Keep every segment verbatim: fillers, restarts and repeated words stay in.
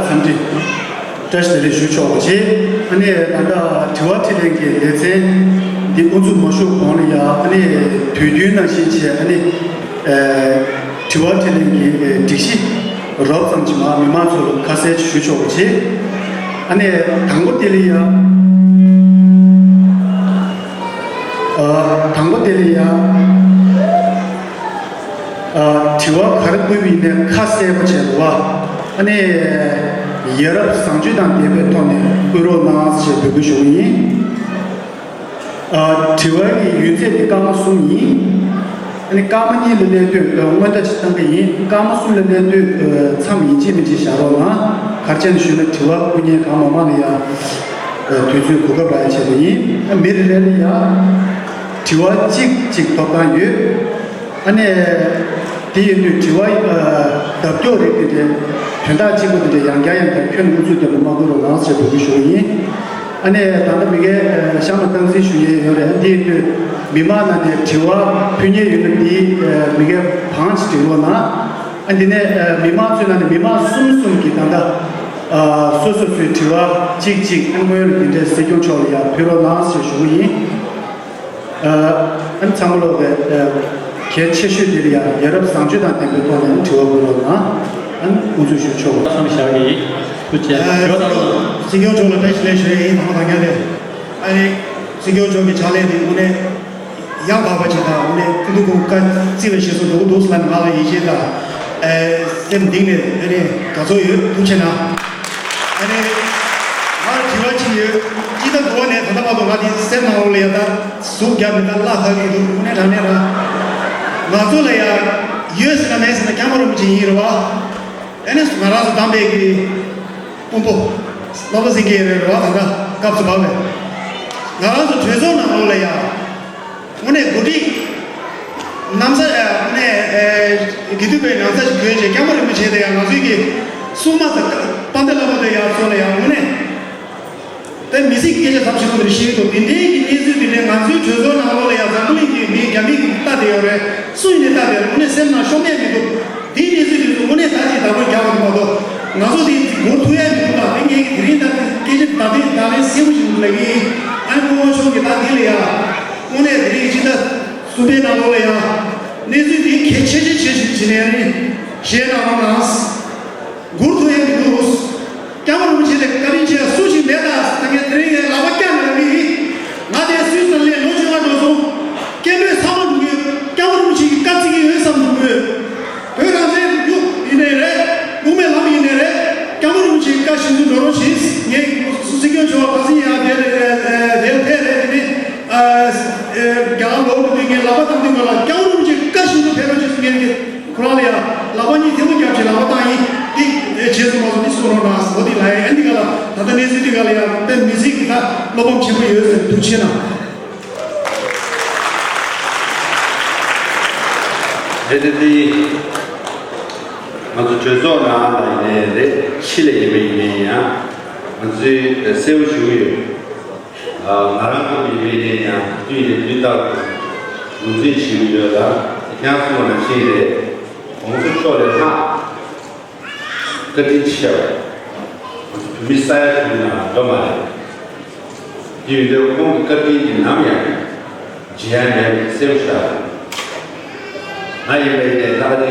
འཚམས་འདྲི་བཀྲ་ཤིས་བདེ་ལེགས་ཞུ་ཆོག་པ་བྱས། ཨ་ནི་ད་ལྟ་དྲི་བ་དྲིས་ལན་གྱི་ལེ་ཚན་འདི་དབུ་འཛུགས་མ་ཞུ་གོང་ལ་ཡ། ཨ་ནི་དུས་རྒྱུན་ནང་བཞིན་བྱས། ཨ་ནི་དྲི་བ་དྲིས་ལན་གྱི་སྒྲིག་གཞི་རོབ་ཙམ་ཅིག་མ་མི་མང་ཚོ་ལ་ཁ་གསལ་ཞུ་ཆོག་པ་བྱས། ཨ་ནི་དང་པོ་དེ་ལ་ཡ། ཨ། དང་པོ་དེ་ལ་ཡ། ཨ། དྲི་བ་ག་རེ་བཀོད་པ་ཡིན་ནའི་ཁ་གསལ་པོ་བྱས་པ། ཨ་ནི་ཡ་རབས་བཟང་སྤྱོད་དང་ལྡན་པའི་ཐོག་ནས་བཀོད་རོགས་གནང་ཞེས་འབོད་སྐུལ་ཞུ་གི་ཡིན། ཨ། དྲི་བ་ཡི་ཡུན་ཚད་ནི་སྐར་མ་གསུམ་ཡིན། ཨ་ནི་སྐར་མ་གཉིས་ལ་སླེབས་དུས་སྔོན་བརྡ་ཞིག་བཏང་གི་ཡིན། སྐར་མ་གསུམ་ལ་སླེབས་དུས་མཚམས་ཡིན་གཅིག་མིན་གཅིག་བཞག་རོགས་གནང་། ག་རེ་བྱས་ནས་ཞུས་ན་དྲི་བ་བཀོད་མཁན་གང་མང་མང་ལ་ཡང་དུས་ཚོད་གོ་སྐབས་རག་ཡ་ཆེད་དུ་ཡིན། མི་རེ་རེ་ལ་ཡང་དྲི་བ་གཅིག་གཅིག་ཐོབ་ཐང་ཡོད། ཨ་ནི་དེ་ཡིན་དུས་དྲི་བ་ལྡབ་སྐྱོར་རིགས་དེ་འདྲའི་དོན་དག་གཅིག་པ་དེ་འདྲ་ཡང་བསྐྱར་ཡང་བསྐྱར་ཁྱོན་ནས་དབུ་ཚུགས་ལྡན་པ་མ་དགོས་རོགས་གནང་ཞེས་འབོད་སྐུལ་ཞུ་བ་ཡིན། ཨ་ནི་ད་ལྟ་མི་སྒེར་གཤམ་ལ་སྟངས་འཛིན་ཞུ་ཡས་ཡོད་རེད། འདི་ཡིན་དུས་མི་མང་ནང་ནས་དྲི་བ་ཕུལ་མཁན་ཡོད་ན་འདི་མི་སྒེར་བང་ཅིག་སྒྲིག་རོགས་གནང་། ཨ། འདི་ནས་མི་མང་ཚོའི་ནང་ནས་མི་མང་གསུམ་གསུམ་གྱིས་ད་ལྟ་སོ་སོ་སོའི་དྲི་བ་གཅིག་གཅིག་སྔོན་ལ་འདི་འདྲའི་སྲིད་སྐྱོང་མཆོག་ལ་ཡང་ཕུལ་རོགས་གནང་ཞེས་ཞུ་གི་ཡིན། ཨ། ཚང་མ་ལོག་པའི་གལ་ཆེ་ཤོས་དེ་ལ་ཡང་ཡ་རབས་བཟང་སྤྱོད་དང་ལྡན་པའི་ཐོག་ནས་དྲི་བ་བཀོད་རོགས་གནང་། ཨ། དབུ་འཛུགས་ཞུ་ཆོག་པ་བསམ་བཞག་གི་ཡིན། ཐུགས་རྗེ་ཆེ། ཡོད་དང་། སྲིད་སྐྱོང་མཆོག་ལ་བཀྲ་ཤིས་བདེ་ལེགས་ཞུ་ཡས་ཡིན། དང་པོ་དང་རྒྱ་རེད། ཨ་ནི་སྲིད་སྐྱོང་མཆོག་གི་ཕྱག་ལས་དེ་དངོས་གནས་ཡང་དག་པ་ཅིག་དང་། དངོས་གནས་ཀུན་ཏུ་ཀུན་བཀའ་བརྩི་བའི་ཞེས་སུ་འགྲོ་གི་འདུག་ཟེར་ལ་ང་ལ་ཡིད་ཆེས་དང་། ཨེ། སེམས་གཏིང་ནས་ཨ་ནི་དགའ་ཚོར་ཡོད། ཐུགས་རྗེ་གནང་། ཨ་ནི་ང་དྲི་བ་ཅིག་ཡོད། སྤྱི་ཟླ་དགུ་པ་ནས་ད་ལྟ་བར་དུ་ང་དེ་སེམས་ནང་ལོགས་ལ་ཡ་ད་ཟུག་རྒྱབ་མི་ད་བརླག་ཁ་གི་འདུག་དངོས་གནས་དྲང་གནས་རང་ང་ཚོ་ལ་ཡ་ཡོད་ཟེར་ན་མེད་ཟེར་ན་སྐྱབས་མགོན་རིན་པོ་ཆེ་ཡིན་རེད་བ། ཨ་ནི་ང་རང་ཚོ་བདམས་པའི་གི་དཔོན་པོ་སློབ་དཔོན་སེང་གེ་རེད་བ། ད་ལྟ་སྐབས་སུ་བབས་པའི་ང་རང་ཚོ་གྲོས་ཚོགས་ནང་ལོགས་ལ་ཡ། དངོས་གནས་འགོ་ཁྲིད་ནམ་ས་ཨ། དངོས་གནས་ཨེ། དགེ་འདུན་པའི་ནམ་ས་ཞིག་གྱོན་བྱས་སྐྱབས་མགོན་རིན་པོ་ཆེ་དང་ཡང་ང་ཚོའི་གི་སྲུང་མ་དང་དཔལ་ལྡན་བླ་མ་དང་ཡང་ཚོ་ལ་ཡང་དངོས་གནས་དེ་མི་སྲིད་སྐད་ཆ་ཚབས་ཆེན་པོ་འདྲ་བཤད་ཀྱི་འདུག་དེ་འདྲའི་གི་གནས་ཚུལ་དེ་འདྲའི་ང་ཚོའི་གྲོས་ཚོགས་ནང་ལོགས་ལ་ཡང་འཛམ་བུ་གླིང་གི་མི་རྒྱ་མི་གིས་ལྟ་བསྡད་ཡོད་རེད། སུ་ཡིན་ནའི་ལྟ་བསྡད་རེད། དངོས་གནས་སེམས་ནང་ཤོང་ཡས་མི་འདུག་དེའི་གནས་ཚུལ་དེ་ཚོ་དངོས་གནས་ད་ཅིག་བདག་པོ་རྒྱག་པ་མ་གཏོགས་ང་ཚོ་དེ་འགོ་ཐུག་ཡས་མི་འདུག་ད་དེ་ངས་དེ་རིང་ད་སྐད་ཆ་ད་དེ་ད་ལན་གསལ་པོ་ཞིག་འདུག་ལབ་ཀྱི་ཡིན། ཨ་ནི་སྐུ་ངོ་མཆོག་གིས་ད་འདི་ལ་ཡ། དངོས་གནས་དེ་རིང་སྤྱི་ཟླ་གསུམ་པའི་ནང་ལོགས་ལ་ཡ། གནས་ཚུལ་འདི་གལ་ཆེ་ཆེ་ཆེ་ཞིག་བྱས་ནས་ཨ་ནི་གཞས་གནང་རོགས་གནང་། མགུར་ཐུག་ཡས་མི་འདུག་སྐྱབས་མགོན་རིན་པོ་ཆེ་ལ་བཀའ་དྲིན་ཆེ་སུ་ཞིག་མེད་ད་ད་ངས་དེ་རིང་ངས་ལག་པ་བཀྱག་ནས་མི་ཡིན། ང་དེ་སུད་སི་ལ་ལོ་བཅོ་ལྔ་འགྲོ་སོང་། སྐད་འབོད་ཚང་མ་འགྲོ་གི་ཡོད། སྐྱབས་མགོན་རིན་པོ་ཆེ་གིས་བཀའ་བརྩི་གི་ཡོད་བསམ་འགྲོ་གི་ཡོད། བོད་རང་བཙན་རྒྱུགས་ཡིན་ནའི་རེད། དབུ་མའི་ལམ་ཡིན་ནའི་རེད། སྐྱབས་མགོན་རིན་པོ་ཆེའི་བཀའ་བཞིན་དུ་འགྲོ་རོགས་ཞེས་ངས་སྲིད་སྐྱོང་མཆོག་ཁ་སང་ཡང་དེར་དེར་ཕེབས་རེད། དེ་ནི་རྒྱ་གར་ལོག་འགྲོ་དུས་ངས་ལག་པ་བཏང་དུས་ང་ལ་སྐྱབས་མགོན་རིན་པོ་ཆེའི་བཀའ་བཞིན་དུ་ཕེབས་རོགས་ཞེས་ངས་ཁོ་རང་ལ་ཡང་ལག་པ་གཉིས་ཐལ་མོ་བརྒྱབ་བྱས་ལག་པ་བཏང་ཡིན། འདི་རྗེས་སུ་མ་སོང་འདི་གསུང་རོགས་གནང་ཟེར་བ་འདི་ལ་ཡང་འདི་ག་ལ་ད་ལྟ་གནས་ཚུལ་འདི་ག་ལ་ཡང་དཔེ་མི་སྲིད་ཀྱི་ད་བློ་ཕམ་ཆེན་པོ་ཡོད་ཟེར། ཐུགས་རྗེ་གནང་། དེ་དེ་དེ། ང་ཚོ་གྲོས་ཚོགས་ནང་ལ་ཡིན་ནའི་རེད། ཕྱི་ལ་ཡིན་པ་ཡིན་ནའི་ཡང་ང་ཚོས་གསལ་པོ་ཞུ་གི་ཡོད། ང་རང་ཚོ་ཡིན་པ་ཡིན་ནའི་ཡང་དུས་ནས་དུས་ལྟར་དུ་ངོས་འཛིན་བྱེད་ཀྱི་ཡོད་ལ། ཁྱེད་རང་གསུངས་པ་ནང་བཞིན་རེད། ༸གོང་ས་མཆོག་ལས་ལྷག་བཀའ་དྲིན་ཆེ་བ། ང་ཚོ་བོད་མི་ས་ཡ་དྲུག་ནང་འགྲོ་མ་རེད། དེ་ཡིན་དུས་ཁོང་གི་བཀའ་དྲིན་དེ་ནམ་ཡང་བརྗེད་ཡ་མེད་པའི་གསལ་པོ་ཤར་སོང་། ང་ཡིན་པ་ཡིན་ནའི་ལྷག་དེ་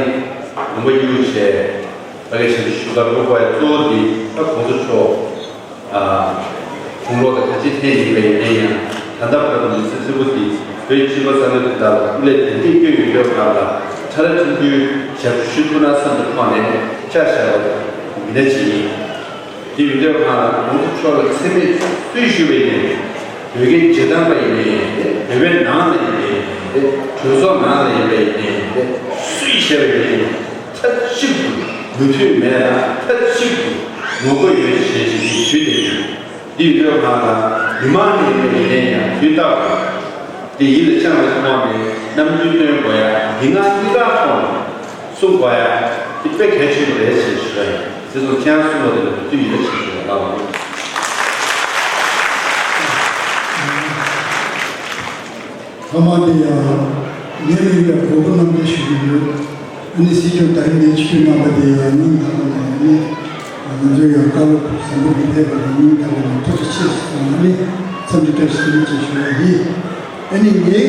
ལུང་པ་གཡུག་བྱས་ཕ་གི་ཞིག་ཞུ་གར་འགྲོ་དགོས་ཡ་གཙོ་བོ་དེ་ད་༸གོང་ས་མཆོག་དགུང་ལོ་དང་ཁ་ཆེ་ཐེངས་ཡིན་པ་ཡིན་ནའི་ཡང་ད་ལྟ་བར་དུ་མི་ཚེ་ཧྲིལ་པོ་དེ་བོད་སྤྱི་པ་ས་གནས་དེ་དག་ལ་སྐུ་ལས་དེ་འདྲས་བསྐྱོན་ཡོད་ཡོད་གང་ལ་ཁྲ་ར་ཁྲིམས་ཀྱི་ཞབས་ཞུ་ཐུབ་ན་བསམ་པའི་ཐོག་ནས་ཕྱག་བཞག་པ་མི་སྣ་ཅིག་ཡིན། དེ་ཡིན་དུས་ང་ལ་༸གོང་ས་མཆོག་ལ་མཚན་སྨད་སུས་ཞུས་པ་ཡིན་ནའི་བོད་ཀྱི་རྗེས་འབྲང་པ་ཡིན་ནའི་བོད་པའི་ནང་ལ་ཡིན་ནའི་གྲོས་ཚོགས་ནང་ལ་ཡིན་པ་ཡིན་ནའི་སུས་བྱས་པ་ཡིན་ནའི་མཐའ་གཅིག་ཏུ་མོས་མཐུན་མེད་ལ་མཐའ་གཅིག་ཏུ་ངོ་རྒོལ་ཡོད་ཅེས་ཞིག་གིས་ཞུས་ཏེ་ཡིན། འདི་ཡོད་ང་ལ་མི་མང་ནས་ཡིན་ནའི་ཡང་དུས་རྟག་ཏུ་འདི་ཡིད་ལ་བཅངས་པའི་ཐོག་ནས་རྣམ་འགྱུར་སྟོན་དགོས་ཡ་འདི་ང་གཉིས་ཀ་ཐོག་ནས་གསུང་དགོས་ཡ་འདི་དཔེ་གལ་ཆེན་པོ་རེད་ཅེས་ཞུ་ཡ་ཡིན། དེ་ཚོ་ཁྱེད་རང་གསུང་བ་དེ་ལ་དུས་ཡིད་ལ་བྱེད་དགོས་ཡ་ལགས། ཐ་མ་དེ་ཡང་ངའི་མིང་ལ་གོ་བོ་རྣམ་རྒྱལ་ཞུ་གི་ཡོད། ཨ་ནི་སྲིད་སྐྱོང་ད་རིང་ངས་ཆིབས་བསྒྱུར་གནང་བ་དེ་ཡང་སྙིང་ཐག་པ་ནས་ཨ་ནི་ ང་ཚོའི་ཡང་བཀའ་སློབ་བཟང་པོ་ཞིག་ཕེབས་པ་དང་། སྙིང་ཐག་པ་ནས་ཐུགས་རྗེ་ཆེ་ཞུ་ནས། འཚམས་འདྲི་བཀྲ་ཤིས་བདེ་ལེགས་ཞུ་བ་ཡིན། ཨ་ནི་ངའི་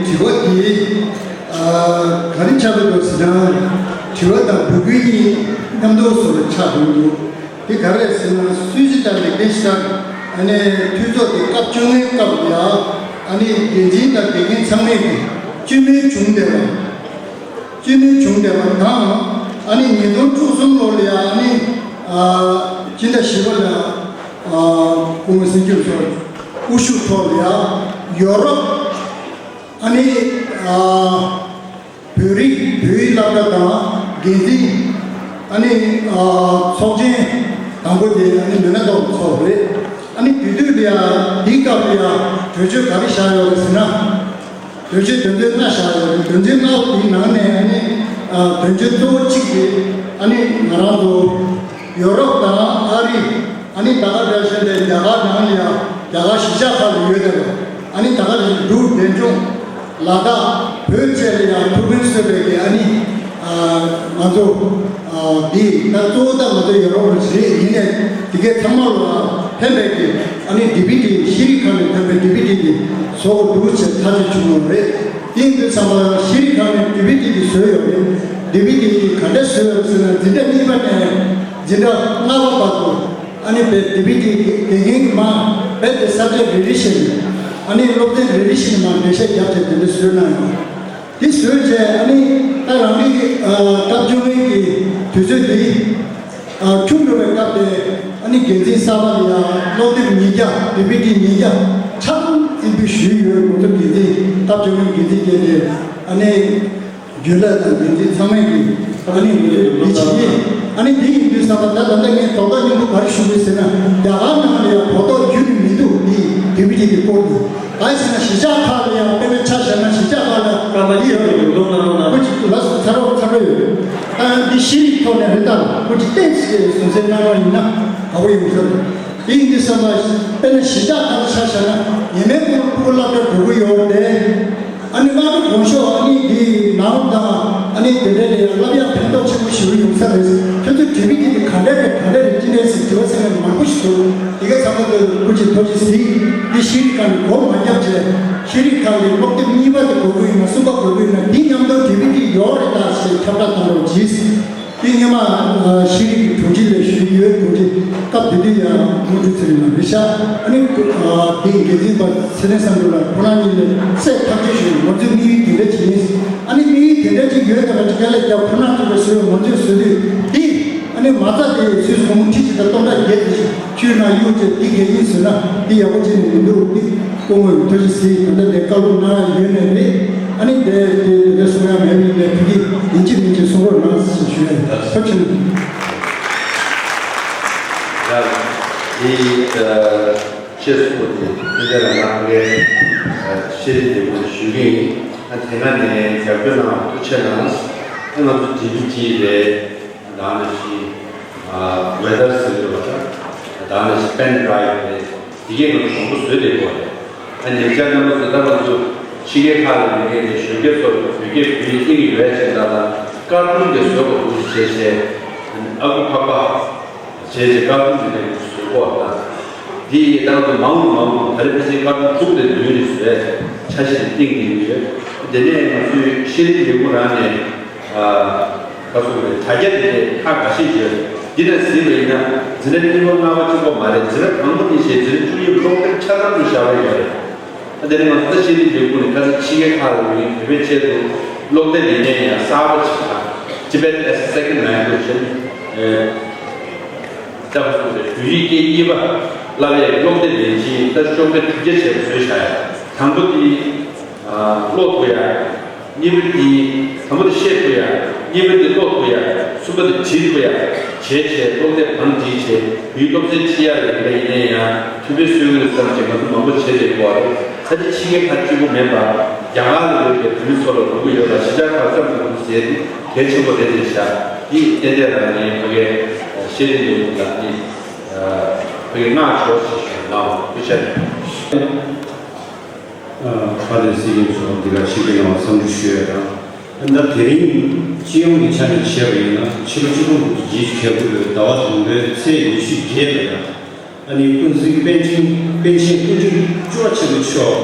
དྲི་བ་དེ་ག་རེ་ཆགས་འདུག་ཟེར་ན། དྲི་བ་དང་འབོད་སྐུལ་གཉིས་མཉམ་དུ་བཟོ་བ་ཆགས་འདུག་དེ་ག་རེ་ཟེར་ན། སུད་སི་དང་ལིག་ཏེན་ཤི་ཊེན། ཨ་ནི་འཐུས་ཚོགས་དེ་སྐབས་བཅོ་ལྔའི་སྐབས་ལ། ཨ་ནི་འགན་འཛིན་དང་འགན་འཁུར་ཚང་མས་ཀྱི་བཅོས་མིན་བྱུང་བསྡད་པ། བཅོས་མིན་བྱུང་བསྡད་པ་དང་། ཨ་ནི་ཉིས་སྟོང་བཅུ་གསུམ་ལོ་ལ་ཡང་། ཨ་ནི་ཨ་སྤྱི་ཟླ་བཞི་པ་ལ། ཨ་སྐུ་ངོ་སྲིད་སྐྱོང་མཆོག་དབུ་བཞུགས་ཐོག་ལ་ཡང་ཡོ་རོབ། ཨ་ནི་ཨ་བོད་རིགས། བོད་ཡིག་སློབ་གྲྭ་དང་འགན་འཛིན། ཨ་ནི་ཨ་ཚོགས་ཆེན་དང་པོ་དེ་ཨ་ནི་མོན་ནག་ཏོག་ཚོགས་རེད། ཨ་ནི་དེ་དུས་ལ་ཡང་། དེའི་སྐབས་ལ་ཡང་གྲོས་ཆོད་ག་རེ་བཞག་ཡོད་རེད་ཟེར་ན། གྲོས་ཆོད་དོན་ཚན་ལྔ་བཞག་ཡོད་རེད། དོན་ཚན་ལྔ་པོ་དེའི་ནང་ནས། ཨ་ནི་ཨ་དོན་ཚན་གཙོ་བོ་གཅིག་དེ། ཨ་ནི་ང་རང་ཚོ་ཡོ་རོབ་དང་ཨ་རི། ཨ་ནི་ད་ག་རེ་བྱས་ཏེ་རྒྱ་གར་ནང་ལ་ཡང་རྒྱ་གར་གཞིས་ཆགས་ཁག་ལ་ཡོད་བསྡད་པ། ཨ་ནི་ད་ག་རེ་འབྲུག་འབྲས་ལྗོངས། ལ་དྭགས། བོད་བཅས་ལ་ཡང་ཐུགས་ཕན་གསོས་པའི་གི། ཨ་ནི་ཨ་ང་ཚོ་ཨ་འདི་ད་གཙོ་བོ་ད་ང་ཚོ་ཡོ་རོབ་ལ་རེད། ཡིན་ནའི་དེ་གའི་ཚང་མ་ལ་ཕན་པའི་གི། ཨ་ནི་ཌི་བི་ཌི། ཤེས་རིག་ཁང་ནས་ཐོན་པའི་ཌི་བི་ཌི་དེ་བཟོ་དགོས་འདུག་ཅེས་ཐག་གཅོད་བྱུང་བ་རེད། དེ་ཡིན་དུས་ཙམ་པ་ཤེས་རིག་ཁང་ནས་ཌི་བི་ཌི་དེ་བཟོས་ཡོད་རེད། ཌི་བི་ཌི་དེ་ག་འདྲ་བཟོས་ཡོད་ཟེར་ན། འཛིན་གྲྭ་གཉིས་པ་ནས་འཛིན་གྲྭ་ལྔ་པ་བར་དུ། ཨ་ནི་བོད་ཌི་བི་ཌི་དགེ་རྒན་གྱིས་མར་བོད་དེ་སབ་ཇེག་རེ་རེ་བཞིན། ཨ་ནི་སློབ་ཚན་རེ་རེ་བཞིན་མར་འགྲེལ་བཤད་བརྒྱབ་བྱས་དེ་འདྲ་བཟོས་གནང་ཡོད། དེ་བཟོས་རྗེས། ཨ་ནི་ད་རང་རེའི་ཨ་སྐབས་བཅོ་ལྔའི་གི་དུས་ཚོད་དེ་ཨ་འཁྱོལ་འགྲོ་བའི་སྐབས་དེ། ཨ་ནི་འགན་འཛིན་གསར་པ་ལ་ཡང་སློབ་དེབ་ཉིས་བརྒྱ། ཌི་བི་ཌི་ཉིས་བརྒྱ་ཁྲམ་འཛིན་འབུལ་ཞུས་ཡོད། ང་ཚོ་འགན་འཛིན། སྐབས་བཅོ་ལྔའི་འགན་འཛིན་བྱས་ཏེ། ཨ་ནི་རྒྱུན་ལས་དང་འགན་འཛིན་ཚང་མས་ཀྱིས། ཨ་ནི་འདི་བྱེད་ཀྱི། ཨ་ནི་འདི་ཡིན་དུས་ཙམ་པ། ད་ད་ལྟ་ངས་དོགས་པ་སྙོམས་པོ་ག་རེ་ཞུ་དགོས་ཟེར་ན། རྒྱ་གར་ནང་ལ་ཡང་གོ་རྟོགས་ཁྱོན་ནས་མི་འདུག་འདི་ཌི་བི་ཌི་གི་སྐོར་དུ། གང་ཡིན་ཟེར་ན། གཞིས་ཆགས་ཁག་ལ་ཡང་། དཔེར་ན་ཆ་བཞག་ན་གཞིས་ཆགས་ཁག་ལ་སྐར་མ་འདི་ཡོད་རེད། ཡོད་མདོག་ནང་ལ། སྐུ་མཁྱེན། ལགས་སོ། ཚར་རོགས། ཚར་རོགས་ཡོད། ཨ་འདི་ཤེས་རིག་ཐོག་ནས་རེད། ད་སྐུ་མཁྱེན་ཏོག་ཙམ་གཟབ་གཟབ་གནང་བ་ཡིན་ན་དགའ་པོ་ཡོང་ས་རེད། དེ་ཡིན་དུས་ཙམ་པ། དཔེར་ན་གཞིས་ཆགས་ཁག་ལ་ཆ་བཞག་ན། ཉི་མའི་གུང་ཕྲུ་གུ་སློབ་གྲྭར་འགྲོ་གི་ཡོད་རེད། ཨ་ནི་སྔ་དྲོ་དགོང་ཞོགས། ཨ་ནི་འདི་ནང་དང་། ཨ་ནི་དེ་འདྲ་ལ་ཡང་སློབ་ཡག་ཕན་ཐོགས་ཆེན་པོ་ཞིག་ཡོང་ས་རེད། ཁྱོད་ཚོས་ཌི་བི་ཌི་དེ་ག་འདྲ་རེད། ག་འདྲ་རེད། ཅི་འདྲ་ཟེར་དྲི་བ་ཚང་མ་མང་པོ་ཞིག་འདུག་དེ་ག་ཚང་མ་དེ་སྐུ་མཁྱེན་ཐུགས་རྗེ་གཟིགས། འདི་ཤེས་རིག་ཁང་ནས་སྒོ་མ་བརྒྱབ་བྱས། ཤེས་རིག་ཁང་གི་སློབ་དེབ་གཉིས་པ་དེ་དགོས་ཀྱི་ཡོད་ན། གསུམ་པ་དགོས་ཀྱི་ཡོད་ན། འདི་མཉམ་དུ་ཌི་བི་ཌི་ཡོད་རེད་ད་ཞེས་ཁྱབ་བསྒྲགས་གཏོང་རོགས་གྱིས། དེ་སྔོན་མ་ཨ་ཤེས་རིག་གི་དྲུང་ཆེ་ལ་ཞུས་ཡོད། དྲུང་ཆེ་སྐབས་དེ་དུས་ཡང་དངོས་གྲུབ་ཚེ་རིང་ལགས་རེད་ཤག་ཨ་ནི་ཨ་དེ་འགན་འཛིན་པ་ཚེ་རིང་བསམ་གྲུབ་ལགས། ཁོ་རང་གཉིས་ལ་གསལ་ཐག་ཆོད་ཞུས། ང་ཚོའི་དམིགས་ཡུལ་དེ་འདྲ་ཅིག་ཡིན། ཨ་ནི་དམིགས་ཡུལ་དེ་འདྲ་ཅིག་ཡོད་བསྡད་པ་ཅིག་སྐད་ལ་རྒྱབ། ཁོ་རང་ཚོ་གིས་བཟོས། ང་ཚོས་བཟོས་དུས་དེ། ཨ་ནི་མ་རྩ་དེ་སུས་བཟོས་སོང་། ཁྲི་གཅིག་དང་སྟོང་ཕྲག་བརྒྱད་དེ་བཅུའི་ནང་གཡུག་བྱས། དེ་གལ་ཆེན་བཟོས་ན་དེ་ཡག་པོ་བྱས་ནས་མི་འདུག་དེ་སྐུ་ངོ་ཐུགས་རྗེ་གཟིགས། ད་ལྟ་དེ་བཀའ་སློབ་གནང་ཡ་ཡོད་ནའི་རེད། ཨ་ནི་དེ་དེ་དེ་གསུང་ཡ་མེད་པ་ཡིན་ནའི་ཕ་གི་ཡིན་གཅིག་མིན་གཅིག་གསུང་རོགས་གནང་ཞེས་ཞུ་ཡ་ཡིན། ཐུགས་རྗེ་ཆེ། ཡ། དེ་ཨ་ཆེད་གསུང་དེ་དེ་འདྲ་ལ་ང་ཕ་གིའི་ཨ་ཤེས་རིག་ལས་ཁུངས་ལ་ཞུ་གི་ཡིན། ཨ་དེ་སྔ་ནས་རྒྱབ་སྐྱོར་གནང་བ་ཐུགས་རྗེ་ཆེ་གནང་། ཨ་ང་ཚོ་ཌི་བི་ཌི་རེད། ད་ནང་བཞིན་ཨ་ཝེ་དར་ཟེར་དགོས་པ་དང་། ད་ནང་བཞིན་པེན་ཌ་རའེབ་རེད། དེ་གས་ང་ཚོ་མང་པོ་བཟོས་བསྡད་ཡོད་རེད། ཨ་ཉེ་ཆར་རྣམ་པ་ཚོ། ད་ང་ཚོ་ཕྱི་རྒྱལ་ཁག་ལ་ཡོད་མཁན་དེ་གཞོན་སྐྱེས་ཚོ་ལ་བོད་སྐད་བོད་ཡིག་སླེབས་ཀྱི་ཡོད་ཅེས་ལ། ད་ཀར་ཊུན་དེ་བཟོ་དགོས་འདུག་ཟེར་བྱས། ཨ་ཁུ་ཕག་པ་བྱས་བྱས་ཀར་ཊུན་དེ་འདྲ་བཟོ་དགོས་པ་དང་། དེ་ཡི་ནང་དུ་མང་རུ་མང་རུ། ད་རེས་ཕལ་ཆེར་ཀར་ཊུན་དྲུག་དང་བདུན་རེ་བཟོས། འཆར་གཞི་དེ་བཏིང་བསྡད་ཡོད། དེ་ནས་ང་ཚོའི་ཤེས་རིག་ལས་ཁུངས་རང་ནས། ཨ་ག་སོང་རེད། དྲ་རྒྱ་དེ་འདྲའི་ཁག་འགའ་ཤས་ཡོད། འདི་ནས་གཟིགས་པ་ཡིན་ན། འཛིན་གྲྭ་གཉིས་པ་ལྔ་པ་གཅིག་པོ་མ་རེད། འཛིན་གྲྭ་དང་པོ་གཉིས་བྱས། འཛིན་གྲྭ་བཅུ་གཉིས་པ་སློབ་དེབ་ཆ་ཚང་དུ་བཞག་པ་ཡོད་རེད། ཨ་དེ་ནས་ང་ཚོ་ད་ཤེས་རིག་ལས་ཁུངས་ནས་ཁ་སང་ཕྱི་རྒྱལ་ཁག་ལ་ཡོད་མཁན་བོད་པའི་ཆེད་དུ་སློབ་དེབ་ཡིན་ནའི་ཡང་གསར་པ་ཅིག་དང་། Tibet as a Second Language། ཨེ་ད་ག་སོང་རེད། བོད་ཡིག་སྐད་གཉིས་པ་བསླབ་ཡས་སློབ་དེབ་ཡིན་གཅིག་ད་ཤོག་ཁྲ་དྲུག་བརྒྱ་བྱས་པ་བཟོས་བཞག་ཡ། དང་པོ་དེ་ཨ་ཀློག་ཐུབ་ཡ། གཉིས་པ་དེ། དང་པོ་དེ་ཤེས་ཐུབ་ཡ། གཉིས་པ་དེ་ཀློག་ཐུབ་ཡ། གསུམ་པ་དེ་བྲིས་ཐུབ་ཡ། བྱས་བྱས་སློབ་དེབ་གང་བྲིས་བྱས། བོད་ཡིག་སློབ་ཚན་ཁྲིད་ཡ་ལ་ཡིན་པ་ཡིན་ན་ཡང་མཐུན་པའི་སྲོལ་རྒྱུན་བསམ་བྱས་ང་ཚོ་མང་པོ་བྱས་བསྡད་ཡོད་རེད། ད་ལྟ་ཕྱི་རྒྱལ་ཁག་གཅིག་པོ་མིན་པར་རྒྱ་གར་ལ་ཡོད་པའི་བོད་མི་ཚོ་ལ་དགོས་ཀྱི་ཡོད་ལ། གཞིས་ཆགས་ཁག་ཙམ་དུ་དགོས་ཟེར་དེ་གལ་ཆེན་པོ་རེད་ཟེར་བཞག་འདི་ཏན་ཏན་རང་ནས་ཕ་གིའི་ཤེས་རིག་ལས་ཁུངས་ལ་ནི་ཕ་གིའི་མངགས་ཆོག་ཅེས་ཞུ་གནང་བ། ཐུགས་རྗེ་ཆེ། ཨ་ཁ་དེ་སྲིད་ཡིན་སོང་། འདི་ག་ཤེས་ཀྱི་ཡོང་བ་བསམ་ཚུལ་ཞུ་ཡ་དང་། ད་དེ་རིང་སྤྱི་ཡོངས་ཀྱི་ཆ་ནས་བྱས་པ་ཡིན་ན་ཕྱི་ལོ་ཆིག་སྟོང་དགུ་བརྒྱ་བརྒྱད་ཅུ་གྱ་དགུ་ལོའི་ཟླ་བ་དང་པོའི་ཚེས་ཉི་ཤུ་བརྒྱད་ལ་ཡང་ཨ་ནི་ཀུན་གཟིགས་པཎ་ཆེན་པཎ་ཆེན་སྐུ་ཕྲེང་བཅུ་པ་ཆེན་པོ་མཆོག་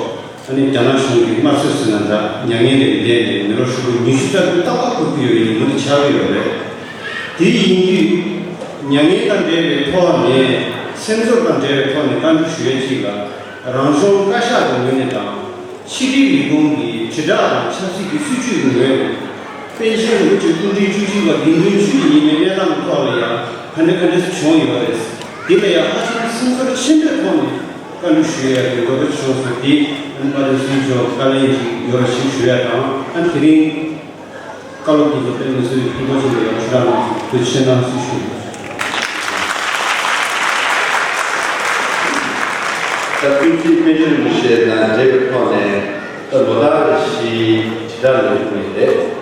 ཨ་ནི་རྒྱ་ནག་གཞུང་གིས་དམར་གསོད་ཟེར་ན་འདྲ་མྱ་ངན་ལས་འདས་ནས་མི་ལོ་ཧྲིལ་པོ་ཉི་ཤུ་རྩ་དགུ་ཏག་ཏག་འཁོར་གྱི་ཡོད་པའི་ཉིན་མོ་དེ་ཆགས་ཀྱི་ཡོད་རེད། དེ་ཡིན་དུས་མྱ་ངན་དང་འབྲེལ་བའི་ཐོག་ནས་སེམས་ཚོར་དང་འབྲེལ་བའི་ཐོག་ནས་བཀའ་འདྲི་ཞུ་ཡས་ཅིག་ལ། རང་གཞུང་བཀའ་ཤག་གི་ངོས་ནས་དང་། ཕྱི་དྲིལ་ལས་ཁུངས་ཀྱི་དྲིལ་བསྒྲགས་དང་ཆབ་སྲིད་ཀྱི་སྲིད་བྱུས་ཀྱི་ངོས་ནས། པཎ་ཆེན་རིན་པོ་ཆེ་སྐུ་ཕྲེང་བཅུ་གཅིག་པ་དགེ་འདུན་ཆོས་ཀྱི་ཉི་མའི་གནས་སྟངས་ཐོག་ལ་ཡང་ག་འདྲ་ག་འདྲ་ཞིག་བྱུང་ཡོད་རེད། འདི་ལ་ཡང་ཧ་ཅང་སེམས་ཚོར་ཆེན་པོའི་ཐོག་ནས་བཀའ་འདྲི་ཞུ་ཡག་གི་འདོད་པ་བྱུང་སོང་། འདི་ཨ་ནི་དཔལ་ལྡན་སྲིད་སྐྱོང་མཆོག་བཀའ་ལན་ཞིག་ཡོད་པ་ཞིག་ཞུ་ཡག་དང་། ཨ་ནི་དེ་རིང་བཀའ་སློབ་དེ་ཚོ་དཔེ་མི་སྲིད་ཕུལ་དགོས་ཆེན་པོ་ཡོད་པ་ཞུ་རག་གནང་སོང་། ཐུགས་རྗེ་ཆེ་གནང་ཞེས་ཞུ། ད་ཀུན་གཟིགས་པཎ་ཆེན་རིན་པོ་ཆེ་དང་འབྲེལ་བའི་ཐོག་ནས་ད་ལོ་ལྟར་བཞིན་དྲིལ་བསྒྲགས་ལས་ཁུངས་ནས་རེད།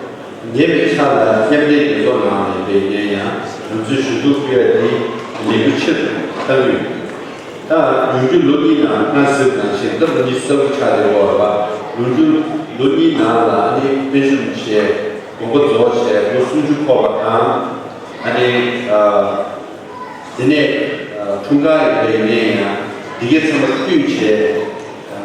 ཉེ་བའི་ཆར་ལ་མཉམ་འབྲེལ་རྒྱལ་ཚོགས་ནང་ནས་ཡིན་ན་ཡང་ང་ཚོས་ཞུ་གཏུག་ཕུལ་ཡ་དེ་ལས་འགུལ་ཆེ་རུ་བཏང་གི་ཡོད། ད་ཡོང་རྒྱུ་ལོ་གཉིས་ནང་སྔར་ཟེར་ནང་བཞིན་ད་ལོ་གཉིས་གསལ་པོ་ཆགས་བསྡད་ཡོད་རེད་པ། ཡོང་རྒྱུ་ལོ་གཉིས་ནང་ལ་ཨ་ནི་པཎ་ཆེན་རིན་པོ་ཆེ་དགོངས་པ་རྫོགས་བྱས་ལོ་སུམ་ཅུ་འཁོར་བ་དང་། ཨ་ནི་ཨ། དེ་ནས་འཁྲུངས་སྐར་ཡིན་པ་ཡིན་ན་ཡང་འདི་གའི་ཚང་མ་བསྟུན་བྱས་